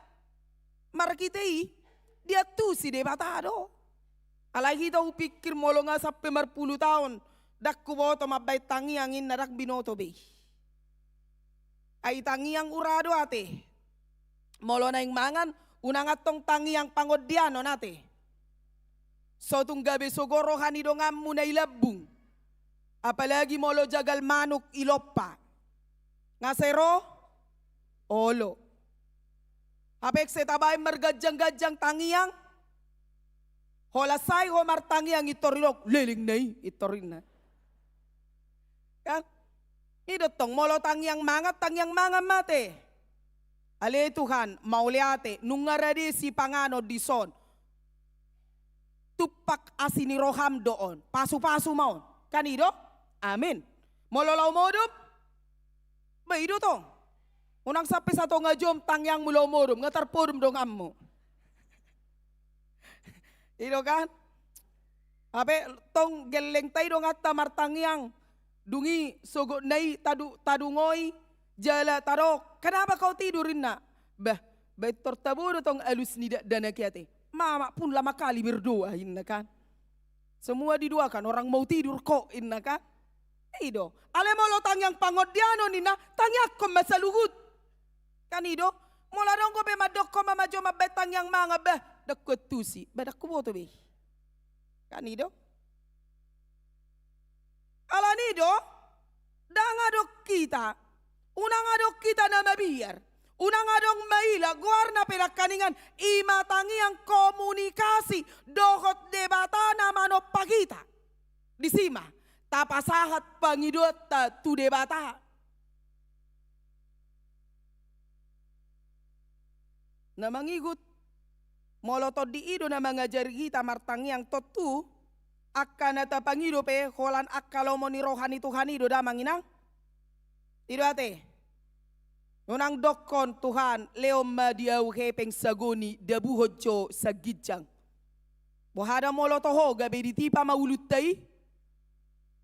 Marhite i, diantusi Debata do. Alai hita hupingkir molo nga sampe marpulu taon, ndang huboto mambaen tangiang inna, ndang binoto be i. Ai tangiang ura do ate. Molo naeng mangan, unang antong tangiang pangondianon ate. So tung gabe sogo roha ni donganmu na i lambung. Apalagi molo jagal manuk i lompa. Nga sai ro? Olo. Hape sai tabaen marganjang-ganjang tangiang. Holan sai ho martangiang, intor didok, "Leleng na i," intor inna. Kan? I do tong, molo tangiang mangan, tangiang mangan ma ate. Ale Tuhan, mauliate, nunga rade sipanganon dison. asi ni roham do on. Pasu-pasu ma on. Kan i do? Amin. Molo laho modom, ba i do tong. Unang sampe satonga jom tangiangmu laho modom, nga tarpodom donganmu. I do kan? Hape tong gellengta i donganta martangiang. Dung i sogotna i tadu-, tadungoi, jala tadok, "Kenapa kau tidur?" ninna. "Bah, baen tor tabo do tong alus ni dakdanak i ate." "Mama pun lama kali berdoa," ninna kan. "Semua didoakan, orang mau tidur kok," ninna kan. I do. Alai molo tangiang pangondianon ninna, tangiangkon ma saluhut. Kan i do. Molo adong dope mandokkon ma, "Majo mambaen tangiang mangan," "Bah, ndang huantusi, bah, ndang huboto be." Kan i do. Alani do, ndang adong hita, unang adong hita na mabiar, unang adong maila goarna pe nangkaningan, i ma tangiang komunikasi dohot Debata na manompa hita. Disi ma tapasahat pangidoanta tu Debata. Na mangihut, molo tondi i do na mangajari hita martangiang, tontu angka na tapangido pe holan angka lomo ni roha ni Tuhan i do, damang inang? I do ate. Unang dokkon, "Tuhan, lehon ma di ahu hepeng sagoni, dabuhon jo sangginjang." Boha da molo toho gabe ditipa ma ulunta i?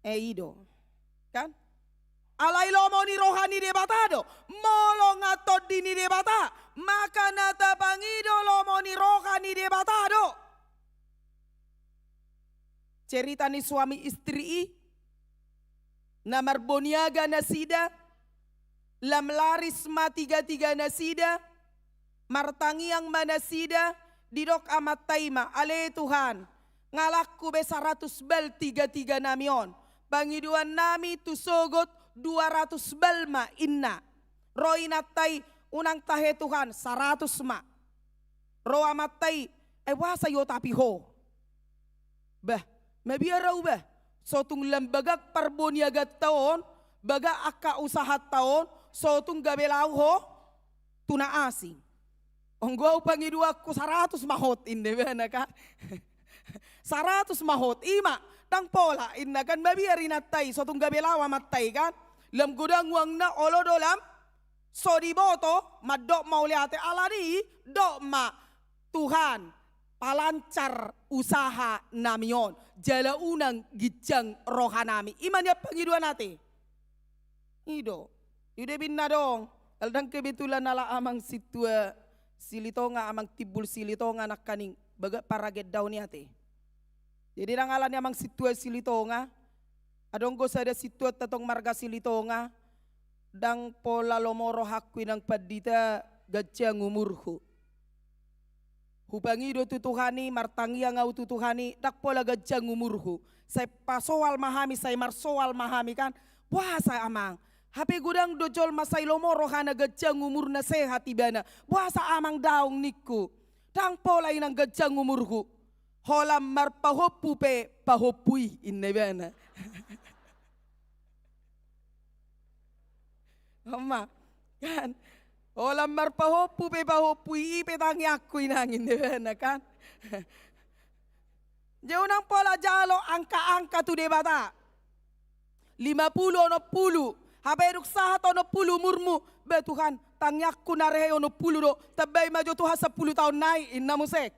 Eh, i do. Kan? Alai lomo ni roha ni Debata do. Molo nga tondi ni Debata, maka na tapangido lomo ni roha ni Debata do. Cerita ni suami istri i, na marboniaga nasida, lam laris ma tiga-tiga nasida, martangiang ma nasida, didok amanta i ma, "Ale Tuhan, nga langku be saratus bal tiga-tiga nami on. Pangidoan nami tu sogot dua ratus bal ma," ninna. Ro inanta i, "Unang tahe Tuhan, saratus ma." Ro amanta i, "Ai boasa iotapi ho?" "Bah, mabiar ahu bah, so tung lam bagak parboniaganta on, bagak angka usahanta on, so tung gabe laho ho tu na asing. Anggo ahu pangidoanku saratus ma hot," ninna ibana kan. "Saratus ma hot, i ma, ndang pola," ninna kan, mabiar inanta i, so tung gabe laho amanta i kan. Lam godang uangna olo do lam so diboto, mandok ma mauliate, alani i dok ma, "Tuhan, palancar usaha nami on, jala unang ginjang roha nami." I ma nian pangidoan ate. I do. I do be ninna adong. Ala ndang kebetulan ala amang sintua Silitonga, amang Timbul Silitonga nangkaning, bagak paragendaon i ate. Jadi ndang alani amang sintua Silitonga, adong do sada sintuanta tong marga Silitonga, "Ndang pola lomo rohangku inang pandita, ganjang umurhu. Hupangido tu Tuhan i, martangiang ahu tu Tuhan i, ndang pola ganjang umurhu. Sai pasoal ma hami, sai marsoal ma hami kan. Boasa amang? Hape godang do jolma sai lomo rohana ganjang umurna sehat ibana. Boasa amang daong?" ningku. "Ndang pola inang ganjang umurhu. Holan marpahompu pe pahompu i," ninna ibana. On ma, kan? "Holan marpahompu pe pahompu i, i pe tangiangku inang," ninna ibana kan. Jadi unang pola jalo angka-angka tu Debata. Lima pulu, onom pulu. Hape dung sahat onom pulu umurmu, "Bah Tuhan, tangiangku na rehe onom pulu do. Tambai ma jo Tuhan sampulu taon nai," ninna muse.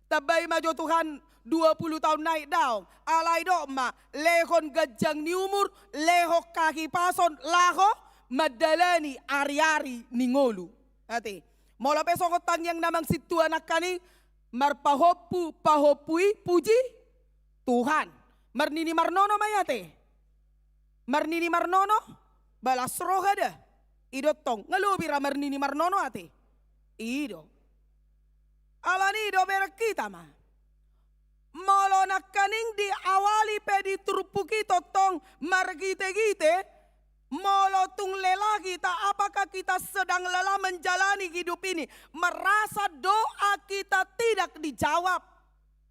"Tambai ma jo Tuhan dua pulu taon nai," daong. Alai dok ma, "Lehon ganjang ni umur, lehon hahipason laho mandalani ari-ari ni ngolu." Ate. Molo pe songon tangiang ni amang sintua nangkaning, marpahompu pahompu i, puji Tuhan. Marnini marnono ma i ate. Marnini marnono, ba las roha da. I do tong, nga lobi ra marnini marnono ate. I do. Alani i do, bereng hita ma. Molo nangkaning diawali pe di turpuk i tongtong margite-gite, molo tung lelah hita, apakah kita sedang lelah menjalani hidup ini, merasa doa kita tidak dijawab.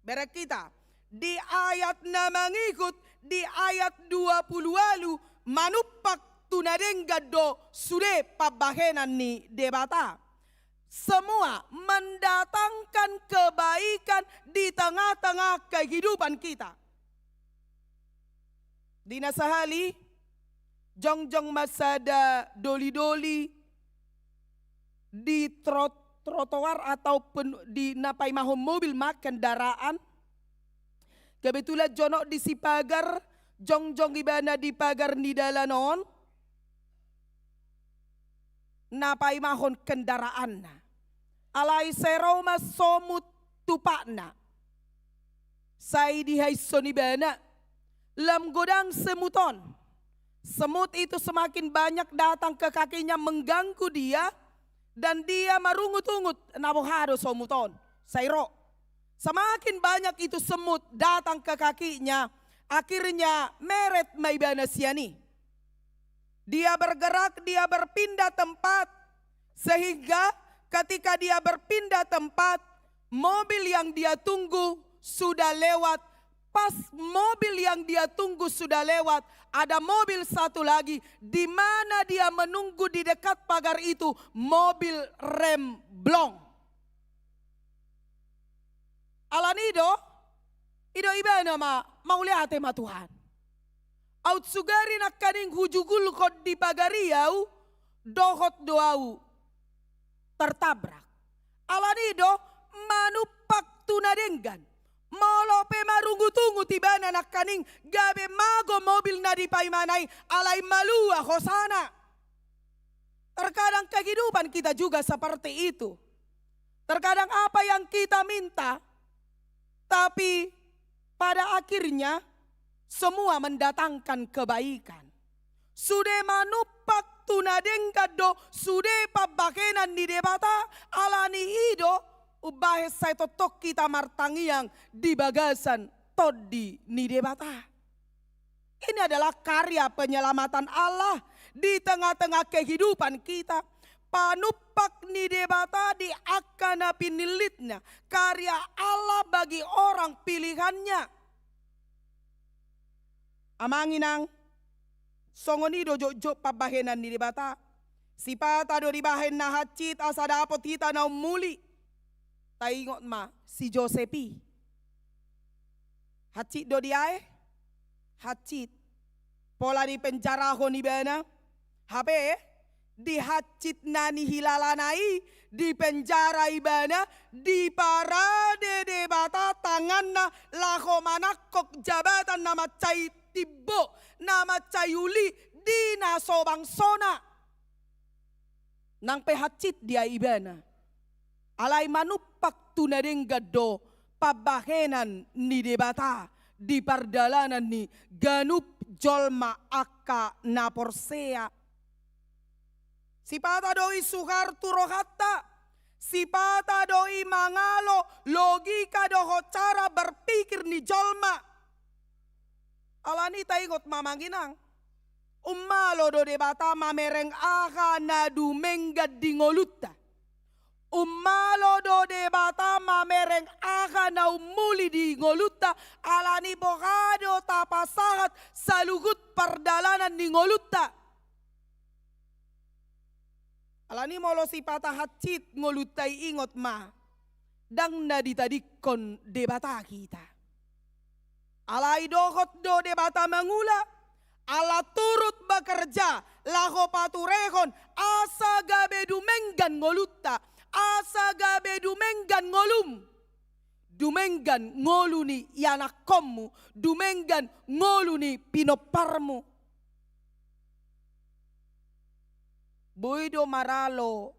Bereng hita, di ayat na mangihut, di ayat dua pulu ualu, manumpak tu na denggan do sude pambahenan ni Debata. semua mendatangkan kebaikan di tengah-tengah kehidupan kita. Di na sahali, jongjong ma sada doli-doli di trot-, trotoar atau pen-, di na paimahon mobil ma, kendaraan. Kebetulan jonok di sipagar, jongjong ibana di pagar ni dalan on, na paimahon kendaraanna. Alai sai ro ma somut tu patna. Sai dihaishon ibana, lam godang semut on. Semut itu semakin banyak datang ke kakinya, mengganggu dia, dan dia marungut-ungut, na boha do somut on sai ro. Semakin banyak itu semut datang ke kakinya, akhirnya meret ma ibana sian i. Dia bergerak, dia berpindah tempat, sehingga ketika dia berpindah tempat, mobil yang dia tunggu sudah lewat. Pas mobil yang dia tunggu sudah lewat, ada mobil satu lagi, di mana dia menunggu di dekat pagar itu, mobil remblong. Alani i do, i do ibana ma, mauliate ma Tuhan. Aut sugari nangkaning hujugulhon di pagar i au, dohot do au tertabrak. Alani i do, manumpak tu na denggan. Molo pe marungut-ungut ibana nangkaning, gabe mago mobil na dipaimana i, alai malua hosana. Terkadang kehidupan kita juga seperti itu. Terkadang apa yang kita minta, tapi pada akhirnya semua mendatangkan kebaikan. Sude manumpak tu na denggan do sude pambahenan ni Debata, alani i do umbahen sai tongtong hita martangiang di bagasan Tondi ni Debata. Ini adalah karya penyelamatan Allah di tengah-tengah kehidupan kita. Panumpak ni Debata di angka na pinillitna, karya Allah bagi orang pilihannya. Amang inang, songon i do jotjot pambahenan ni Debata. Sipata do dibahen na hansit asa dapot hita na ummuli. Taingot ma si Josep i. Hansit do diae? Hansit. Pola dipenjarahon ibana. Hape, di hansit na nihilalana i, dipenjara ibana, diparade Debata tanganna laho manangkok jabatan na mansai timbo, na mansai uli di na so bangsona. Nang pe hansit diae ibana, alai manumpak tu na denggan do pambahenan ni Debata di pardalanan ni ganup jolma angka na porsea. Sipata do i suhar tu rohanta, sipata do i mangalo logika dohot cara berpikir ni jolma. Alani i taingot ma amang inang, ummalo do Debata mamereng aha na dumenggan di ngolunta. Ummalo do Debata mamereng aha na ummuli di ngolunta, alani boha do tapasahat saluhut pardalanan ni ngolunta. Alani molo sipata hansit ngolunta i, ingot ma, ndang na ditadingkon Debata hita. Alai dohot do Debata mangula, ala turut bekerja, laho paturehon, asa gabe dumenggan ngolunta, asa gabe dumenggan ngolum. Dumenggan ngolu ni ianakkonmu, dumenggan ngolu ni pinomparmu. Boi do maralo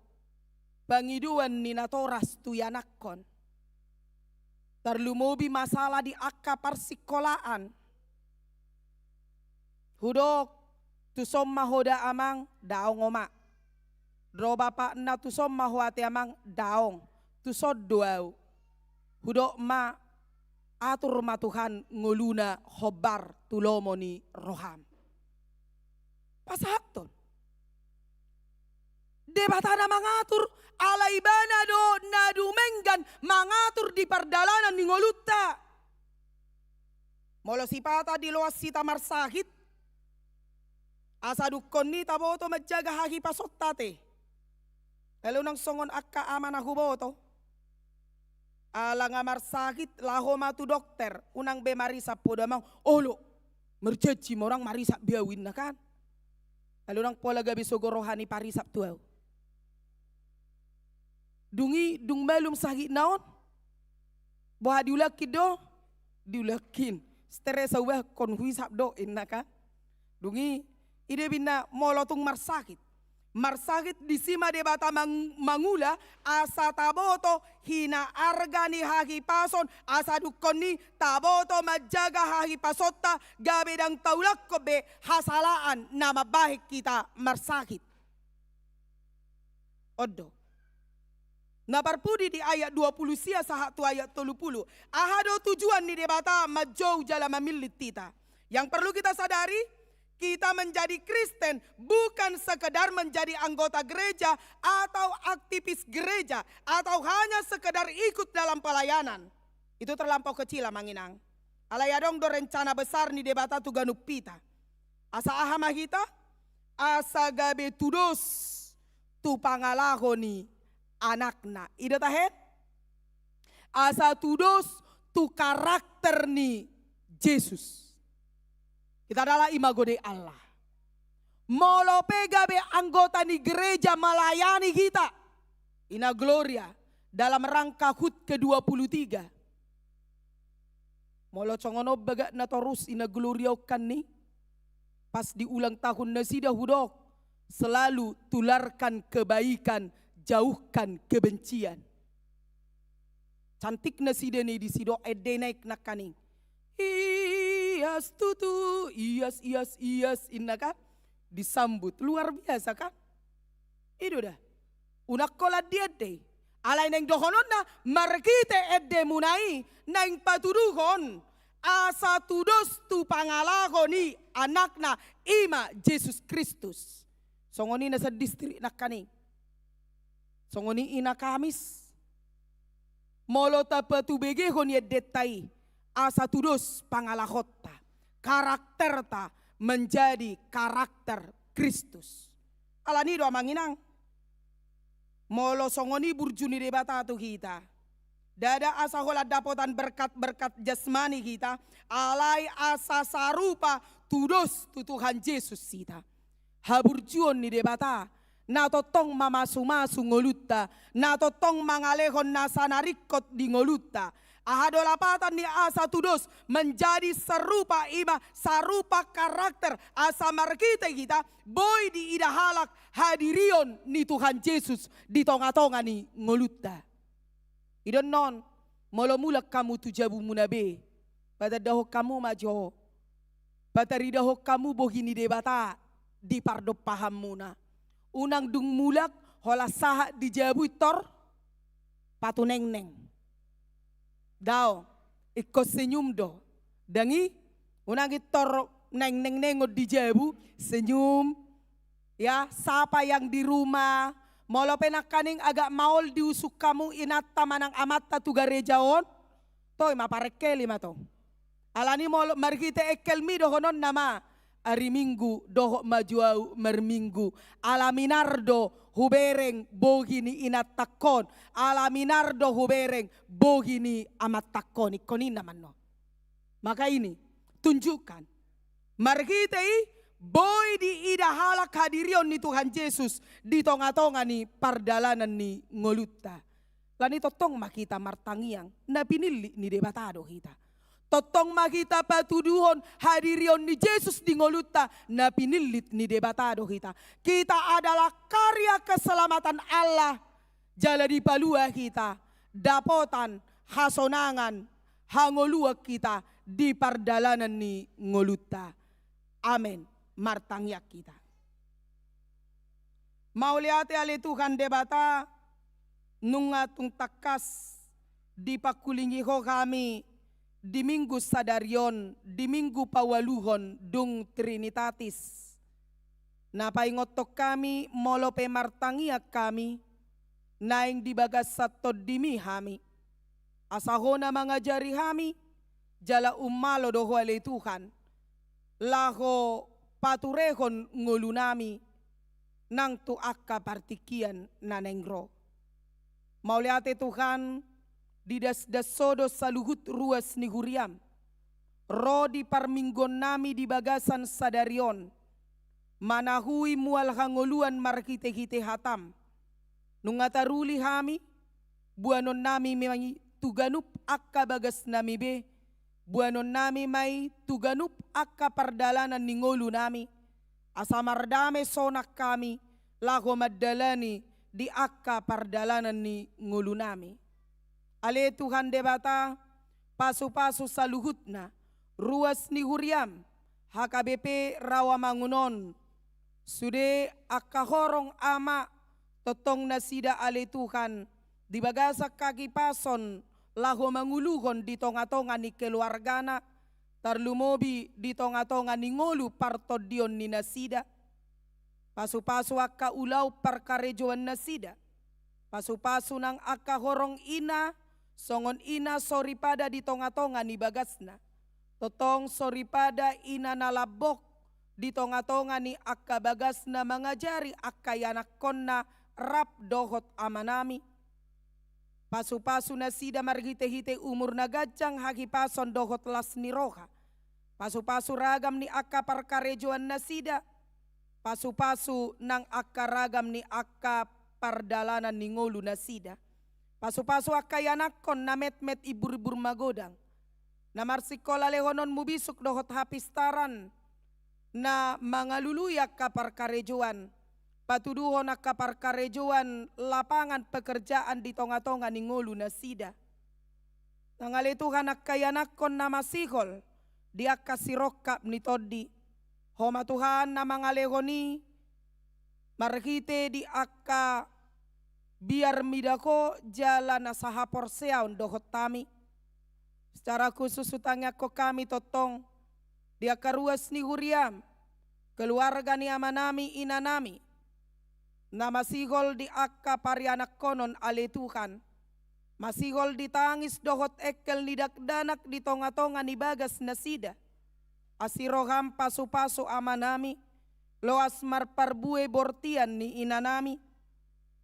pangidoan ni natoras tu ianakkon. Tarlumobi masalah di angka parsikolaan. Hudok, tuson ma ho da amang? Daong oma. Ro bapakna, tuson ma ho ate amang? Daong, tuson do au. Hudok ma, atur ma Tuhan ngoluna hombar tu lomo ni roham. Pasahathon. Debata na mangatur, ala ibana do na dumenggan mangatur di pardalanan ni ngolunta. Molo sipata diloas hita marsahit, asa dungkon i taboto manjaga hahipasonta ate. Lalu unang songon angka ama na huboto. Ala nga marsahit, laho ma tu dokter, unang be marisap poda amang, olo, merjensi ma unang marisap be au, inna kan. Lalu unang pola gabe sogo roha ni parisap tu au. Dung i, dung malum sahitna on, boha diulangkin do? Diulangkin. Stres au, bah, kon huisap do, inna kan. Dung i, ida binna molo tung marsahit. Marsahit disi ma Debata mang-, mangula, asa taboto hinaarga ni hahipason, asa dungkon i taboto manjaga hahipasonta, gabe ndang taulangkon be hasalaan na mambahen hita marsahit. On do. Na parpudi di ayat dua pulu sia sahat tu ayat tolu pulu. Aha do tujuan ni Debata manjou jala mamillit hita? Yang perlu kita sadari, kita menjadi Kristen bukan sekedar menjadi anggota gereja atau aktivis gereja atau hanya sekedar ikut dalam pelayanan. Itu terlampau kecil, amang inang. Alai adong do rencana besar ni Debata tu ganup hita. Asa aha ma hita? Asa gabe tudos tu pangalaho ni Anakna. I do tahe? Asa tudos tu karakter ni Jesus. Hita adalah imago Dei Allah. Molo pe gabe anggota ni gereja melayani hita, Ina Gloria, dalam rangka hut kedua puluh tiga. Molo songon on bagatna torus Ina Gloria on kan ni, pas di ulang tahun nasida hudok, selalu tularkan kebaikan, jauhkan kebencian. Cantik nasida ni disi do, ende naik nangkaning. Ias tutu, ias, ias, ias, inna kan? Disambut. Luar biasa kan? I do da. Unang holan diendehon. Alai naeng dohononna, marhite endemuna i, naeng patuduhon asa tudos tu pangalaho ni Anakna, i ma Jesus Kristus. Songon i na sian distrik nangkaning. Songon i Ina Kamis. Molo tapatubegehon i endenta i, asa tudos pangalahonta, karakterta menjadi karakter Kristus. Alani do, amang inang. Molo songon i burju ni Debata tu hita, ndada asa holan dapotan berkat-berkat jasmani hita, alai asa sarupa tudos tu Tuhan Jesus hita. Haburjuon ni Debata, na tongtong mamasu-masu ngolunta, na tongtong mangalehon nasa na ringkot di ngolunta. Aha do lapatan ni asa tudos? Menjadi serupa, i ma sarupa karakter, asa marhite hita boi diida halak hadirion ni Tuhan Jesus di tonga-tonga ni ngolunta. I do annon, molo mulak hamu tu jabumuna be, patandahon hamu ma jo, pataridahon hamu bohi ni Debata di pardompahanmuna. Unang dung mulak holan sahat di jabu i tor patunengneng. Dao, ingkon senyum do. Ndang i, unang i tor nengneng-nengon di jabu, senyum. Ya, sapa yang di rumah. Molo pe nangkaning agak maol diusung hamu inanta manang amanta tu gareja on, toe ma parengkeli ma tong. Alani molo marhite engkelmi dohononna ma, ari Minggu dohot ma jo au marminggu. Ala minar do hubereng bohi ni inantangkon. Ala minar do hubereng bohi ni amantangkon. Ingkon i na mannon. Maka ini, tunjukkan. Marhite i, boi diida halak hadirion ni Tuhan Jesus di tonga-tonga ni pardalanan ni ngolunta. Alani tongtong ma hita martangiang, na pinillit ni Debata do hita. Tongtong ma hita patuduhon hadirion ni Jesus di ngolunta, na pinillit ni Debata do hita. Kita adalah karya keselamatan Allah, jala dipalua hita dapotan hasonangan, hangoluan hita di pardalanan ni ngolunta. Amen. Martangiang hita. Mauliate ale Tuhan Debata, nunga tung tangkas dipangkulingi Ho hami di Minggu sadari on, di Minggu paualuhon dung Trinitatis. Na paingothon hami, molo pe martangiang hami, naeng di bagasan TondiMi hami. Asa Ho na mangajari hami, jala ummalo do Ho ale Tuhan, laho paturehon ngolunami, nang tu angka partingkian na naeng ro. Mauliate Tuhan, didasdas Ho do saluhut ruas ni huriaM, ro di parmingguonnami di bagasan sadari on, manahui mual hangoluan marhitehite hataM. Nunga taruli hami, boanonnami ma i tu ganup angka bagasnami be, boanonnami ma i tu ganup angka pardalanan ni ngolunami, asa mardame sonang hami laho mandalani di angka pardalanan ni ngolunami. Ale Tuhan Debata, pasupasu saluhutna ruas ni huriaM, H K B P Rawamangun on, sude angka horong ama, tongtong nasida ale Tuhan, di bagasan hahipason laho manguluhon di tongatonga ni keluargana, tarlumobi di tongatonga ni ngolu partondion ni nasida. Pasupasu angka ulaon parkarejoan nasida. Pasupasu nang angka horong ina, songon ina soripada di tongatonga ni bagasna. Tongtong soripada ina na lambok di tongatonga ni angka bagasna mangajari angka ianakkonna rap dohot amanami. Pasupasu nasida marhitehite umur na ganjang, hahipason dohot las ni roha. Pasupasu ragam ni angka parkarejoan nasida. Pasupasu nang angka ragam ni angka pardalanan ni ngolu nasida. Pasupasu angka ianakkon na metmet imburimbur magodang, na marsingkola lehononmu bisuk dohot hapistaran, na mangalului angka parkarejoan, patuduhon angka parkarejoan lapangan pekerjaan di tongatonga ni ngolu nasida. Nang ale Tuhan angka ianakkon na masihol di angka sirongkap ni tondi, Ho ma Tuhan na mangalehon i marhite di angka biar mida Ho jala na sahaporseaon dohot hami. Secara khusus hutangiangkon hami tongtong di angka ruas ni huriaM, keluarga ni amanami inanami, na masihol di angka parianakkonon ale Tuhan, masihol di tangis dohot engkel ni dakdanak di tongatonga ni bagas nasida. Asi rohaM pasupasu amanami, loas marparbue bortian ni inanami,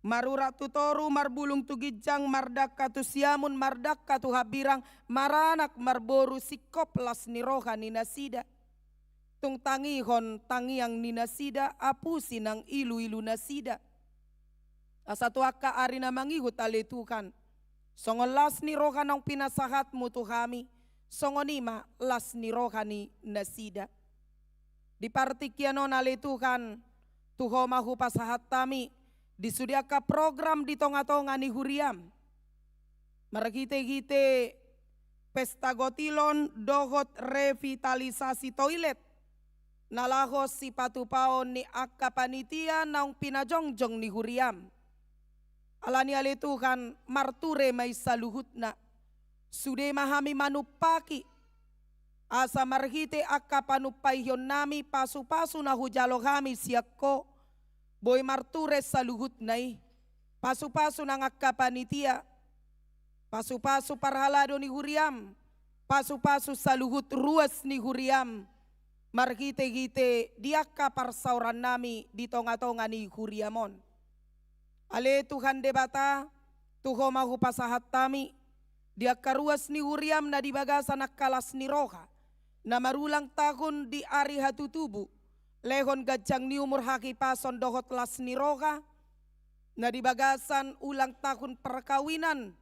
marurat tu toru, marbulung tu ginjang, mardangka tu siamun, mardangka tu hambirang, maranak marboru, singkop las ni roha ni nasida. Tung tangihon tangiang ni nasida, apusi nang iluilu nasida. Asa tu angka ari na mangihut ale Tuhan, songon las ni roha naung pinasahatMu tu hami, songon i ma las ni roha ni nasida. Di partingkian on ale Tuhan, tu Ho ma hupasahat hami di sude angka program di tongatonga ni huriaM, marhitehite pesta gotilon dohot revitalisasi toilet, na laho sipatupaon ni angka panitia naung pinajongjong ni huriaM. Alani ale Tuhan, marture ma i saluhutna. Sude ma hami manumpaki, asa marhite angka panumpaihionnami pasupasu na hujalo hami sian Ho, boi marture saluhutna i. Pasupasu nang angka panitia, pasupasu parhalado ni huriaM, pasupasu saluhut ruas ni huriaM, marhitehite di angka parsaorannami di tongatonga ni huriaM on. Ale Tuhan Debata, tu Ho ma hupasahat hami di angka ruas ni huriaM na di bagasan angka las ni roha, na marulang tahun di ari hatutubu, lehon ganjang ni umur, hahipason dohot las ni roha, na di bagasan ulang tahun perkawinan,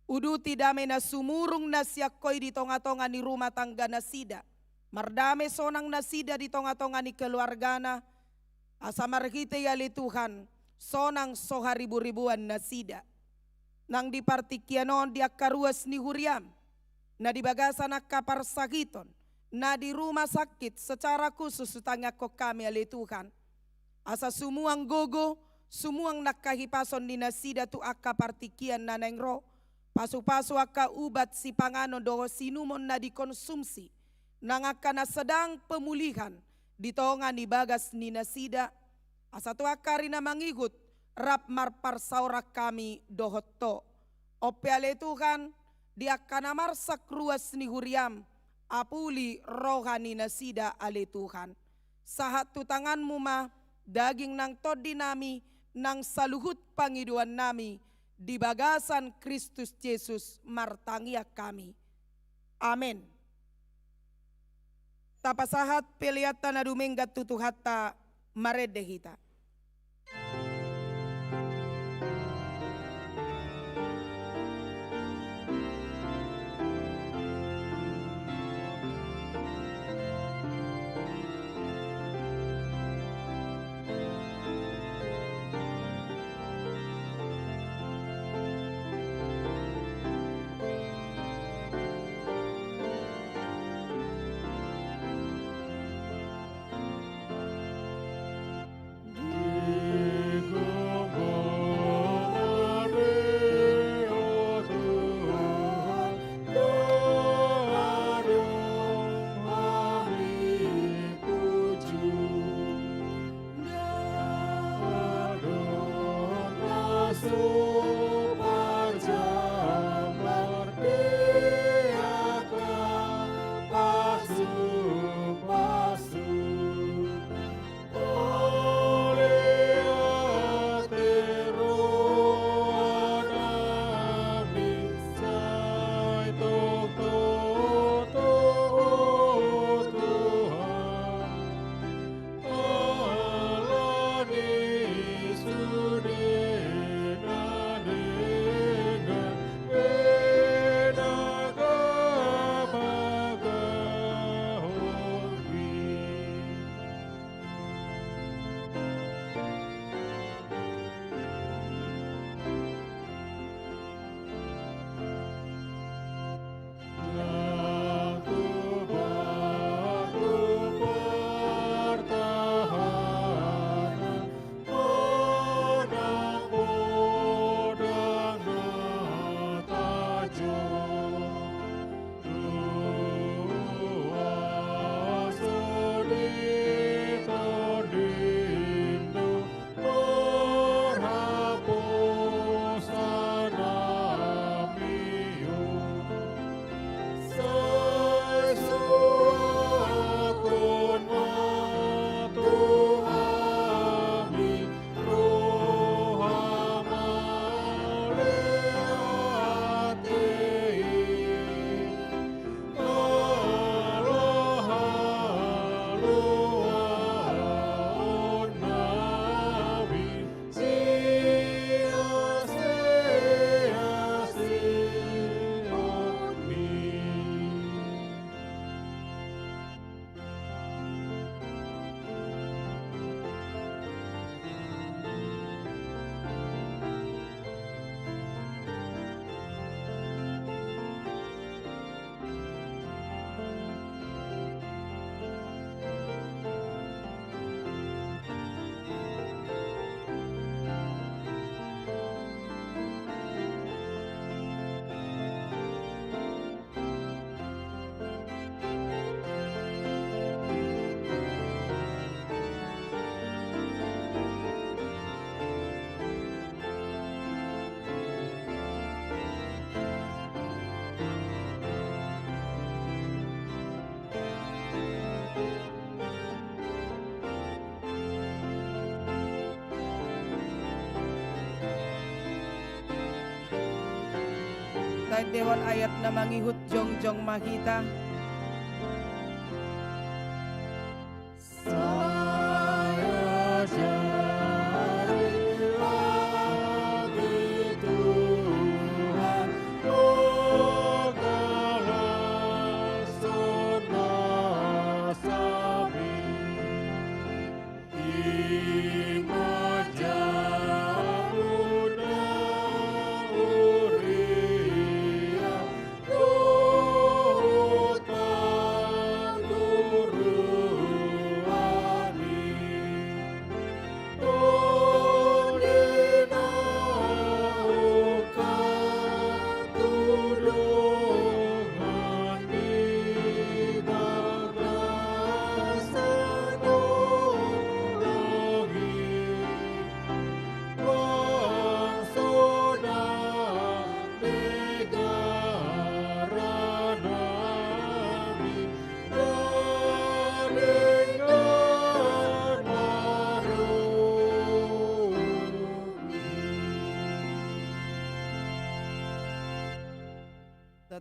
uduti dame na sumurung na sian Ho i di tongatonga ni rumah tangga nasida. Mardame sonang nasida di tongatonga ni keluargana, asa marhite i ale Tuhan, sonang so hariburibuan nasida. Nang di partingkian on di angka ruas ni huriaM, na di bagasan angka parsahiton, na di rumah sakit, secara khusus hutangiangkon hami ale Tuhan, asa sumuang gogo, sumuang nang hahipason ni nasida tu angka partingkian na naeng ro. Pasupasu angka ubat sipanganon dohot siinumon na dikonsumsi nang angka na sedang pemulihan di tonga ni bagas ni nasida. Asa tu angka ari na mangihut, rap marparsaoran hami dohot Ho. On pe ale Tuhan, di angka na marsak ruas ni huriaM, apuli roha ni nasida ale Tuhan. Sahat tu tanganMu ma daging nang tondi nami, nang saluhut pangidoan nami, di bagasan Kristus Jesus martangiang hami. Amen. Tapasahat pelean ta na dumenggan tu Tuhanta, marende hita. Taendehon ayat na mangihut, jongjong ma hita.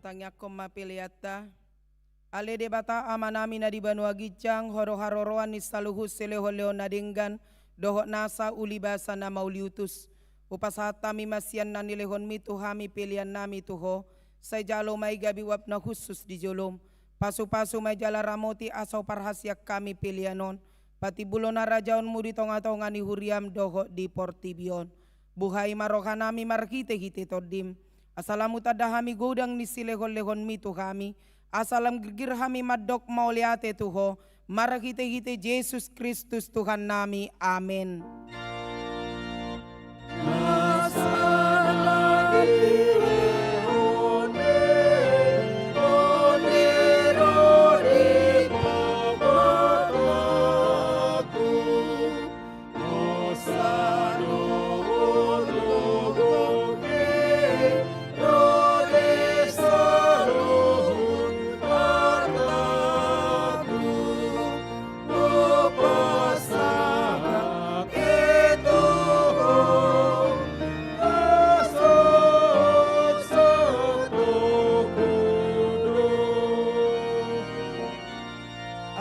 Tangiangkon ma peleanta. Ale Debata Amanami na di banua ginjang, Ho do haroroan ni saluhut silehonlehon na denggan dohot nasa ulibasa na mauliutus. Hupasahat hami ma sian na nilehonMi tu hami peleannami tu Ho. Sai jalo ma i gabe uap na hushus di joloM. Pasupasu ma i jala ramoti asa huparhaseang hami pelean on patimbulhon harajaonMu di tongatonga ni huriaM dohot di portibi on. Buhai ma rohanami marhitehite TondiM, asa lam hutanda hami godang ni silehonlehonMi tu hami, asa lam girgir hami mandok mauliate tu Ho, marhitehite Jesus Kristus Tuhannami. Amen.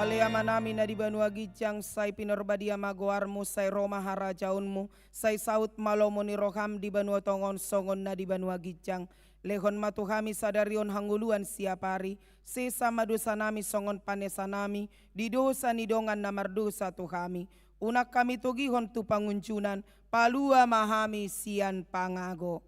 Ale Amanami na di banua ginjang, sai pinarbadia ma goarMu, sai ro ma harajaonMu, sai saut ma lomo ni rohaM di banua tonga on songon na di banua ginjang. Lehon ma tu hami sadari on hangoluan siapari, sesa ma dosanami songon panesanami di dosa ni dongan na mardosa tu hami. Unang hami togihon tu pangunjunan, palua ma hami sian pangago.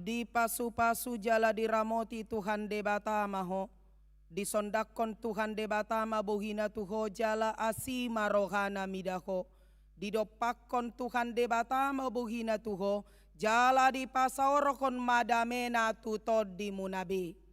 Dipasupasu jala diramoti Tuhan Debata ma ho. Disondangkon Tuhan Debata ma bohina tu ho jala asi ma rohana mida ho. Didompakkon Tuhan Debata ma bohina tu ho jala dipasaorhon ma damena tu tondimuna be.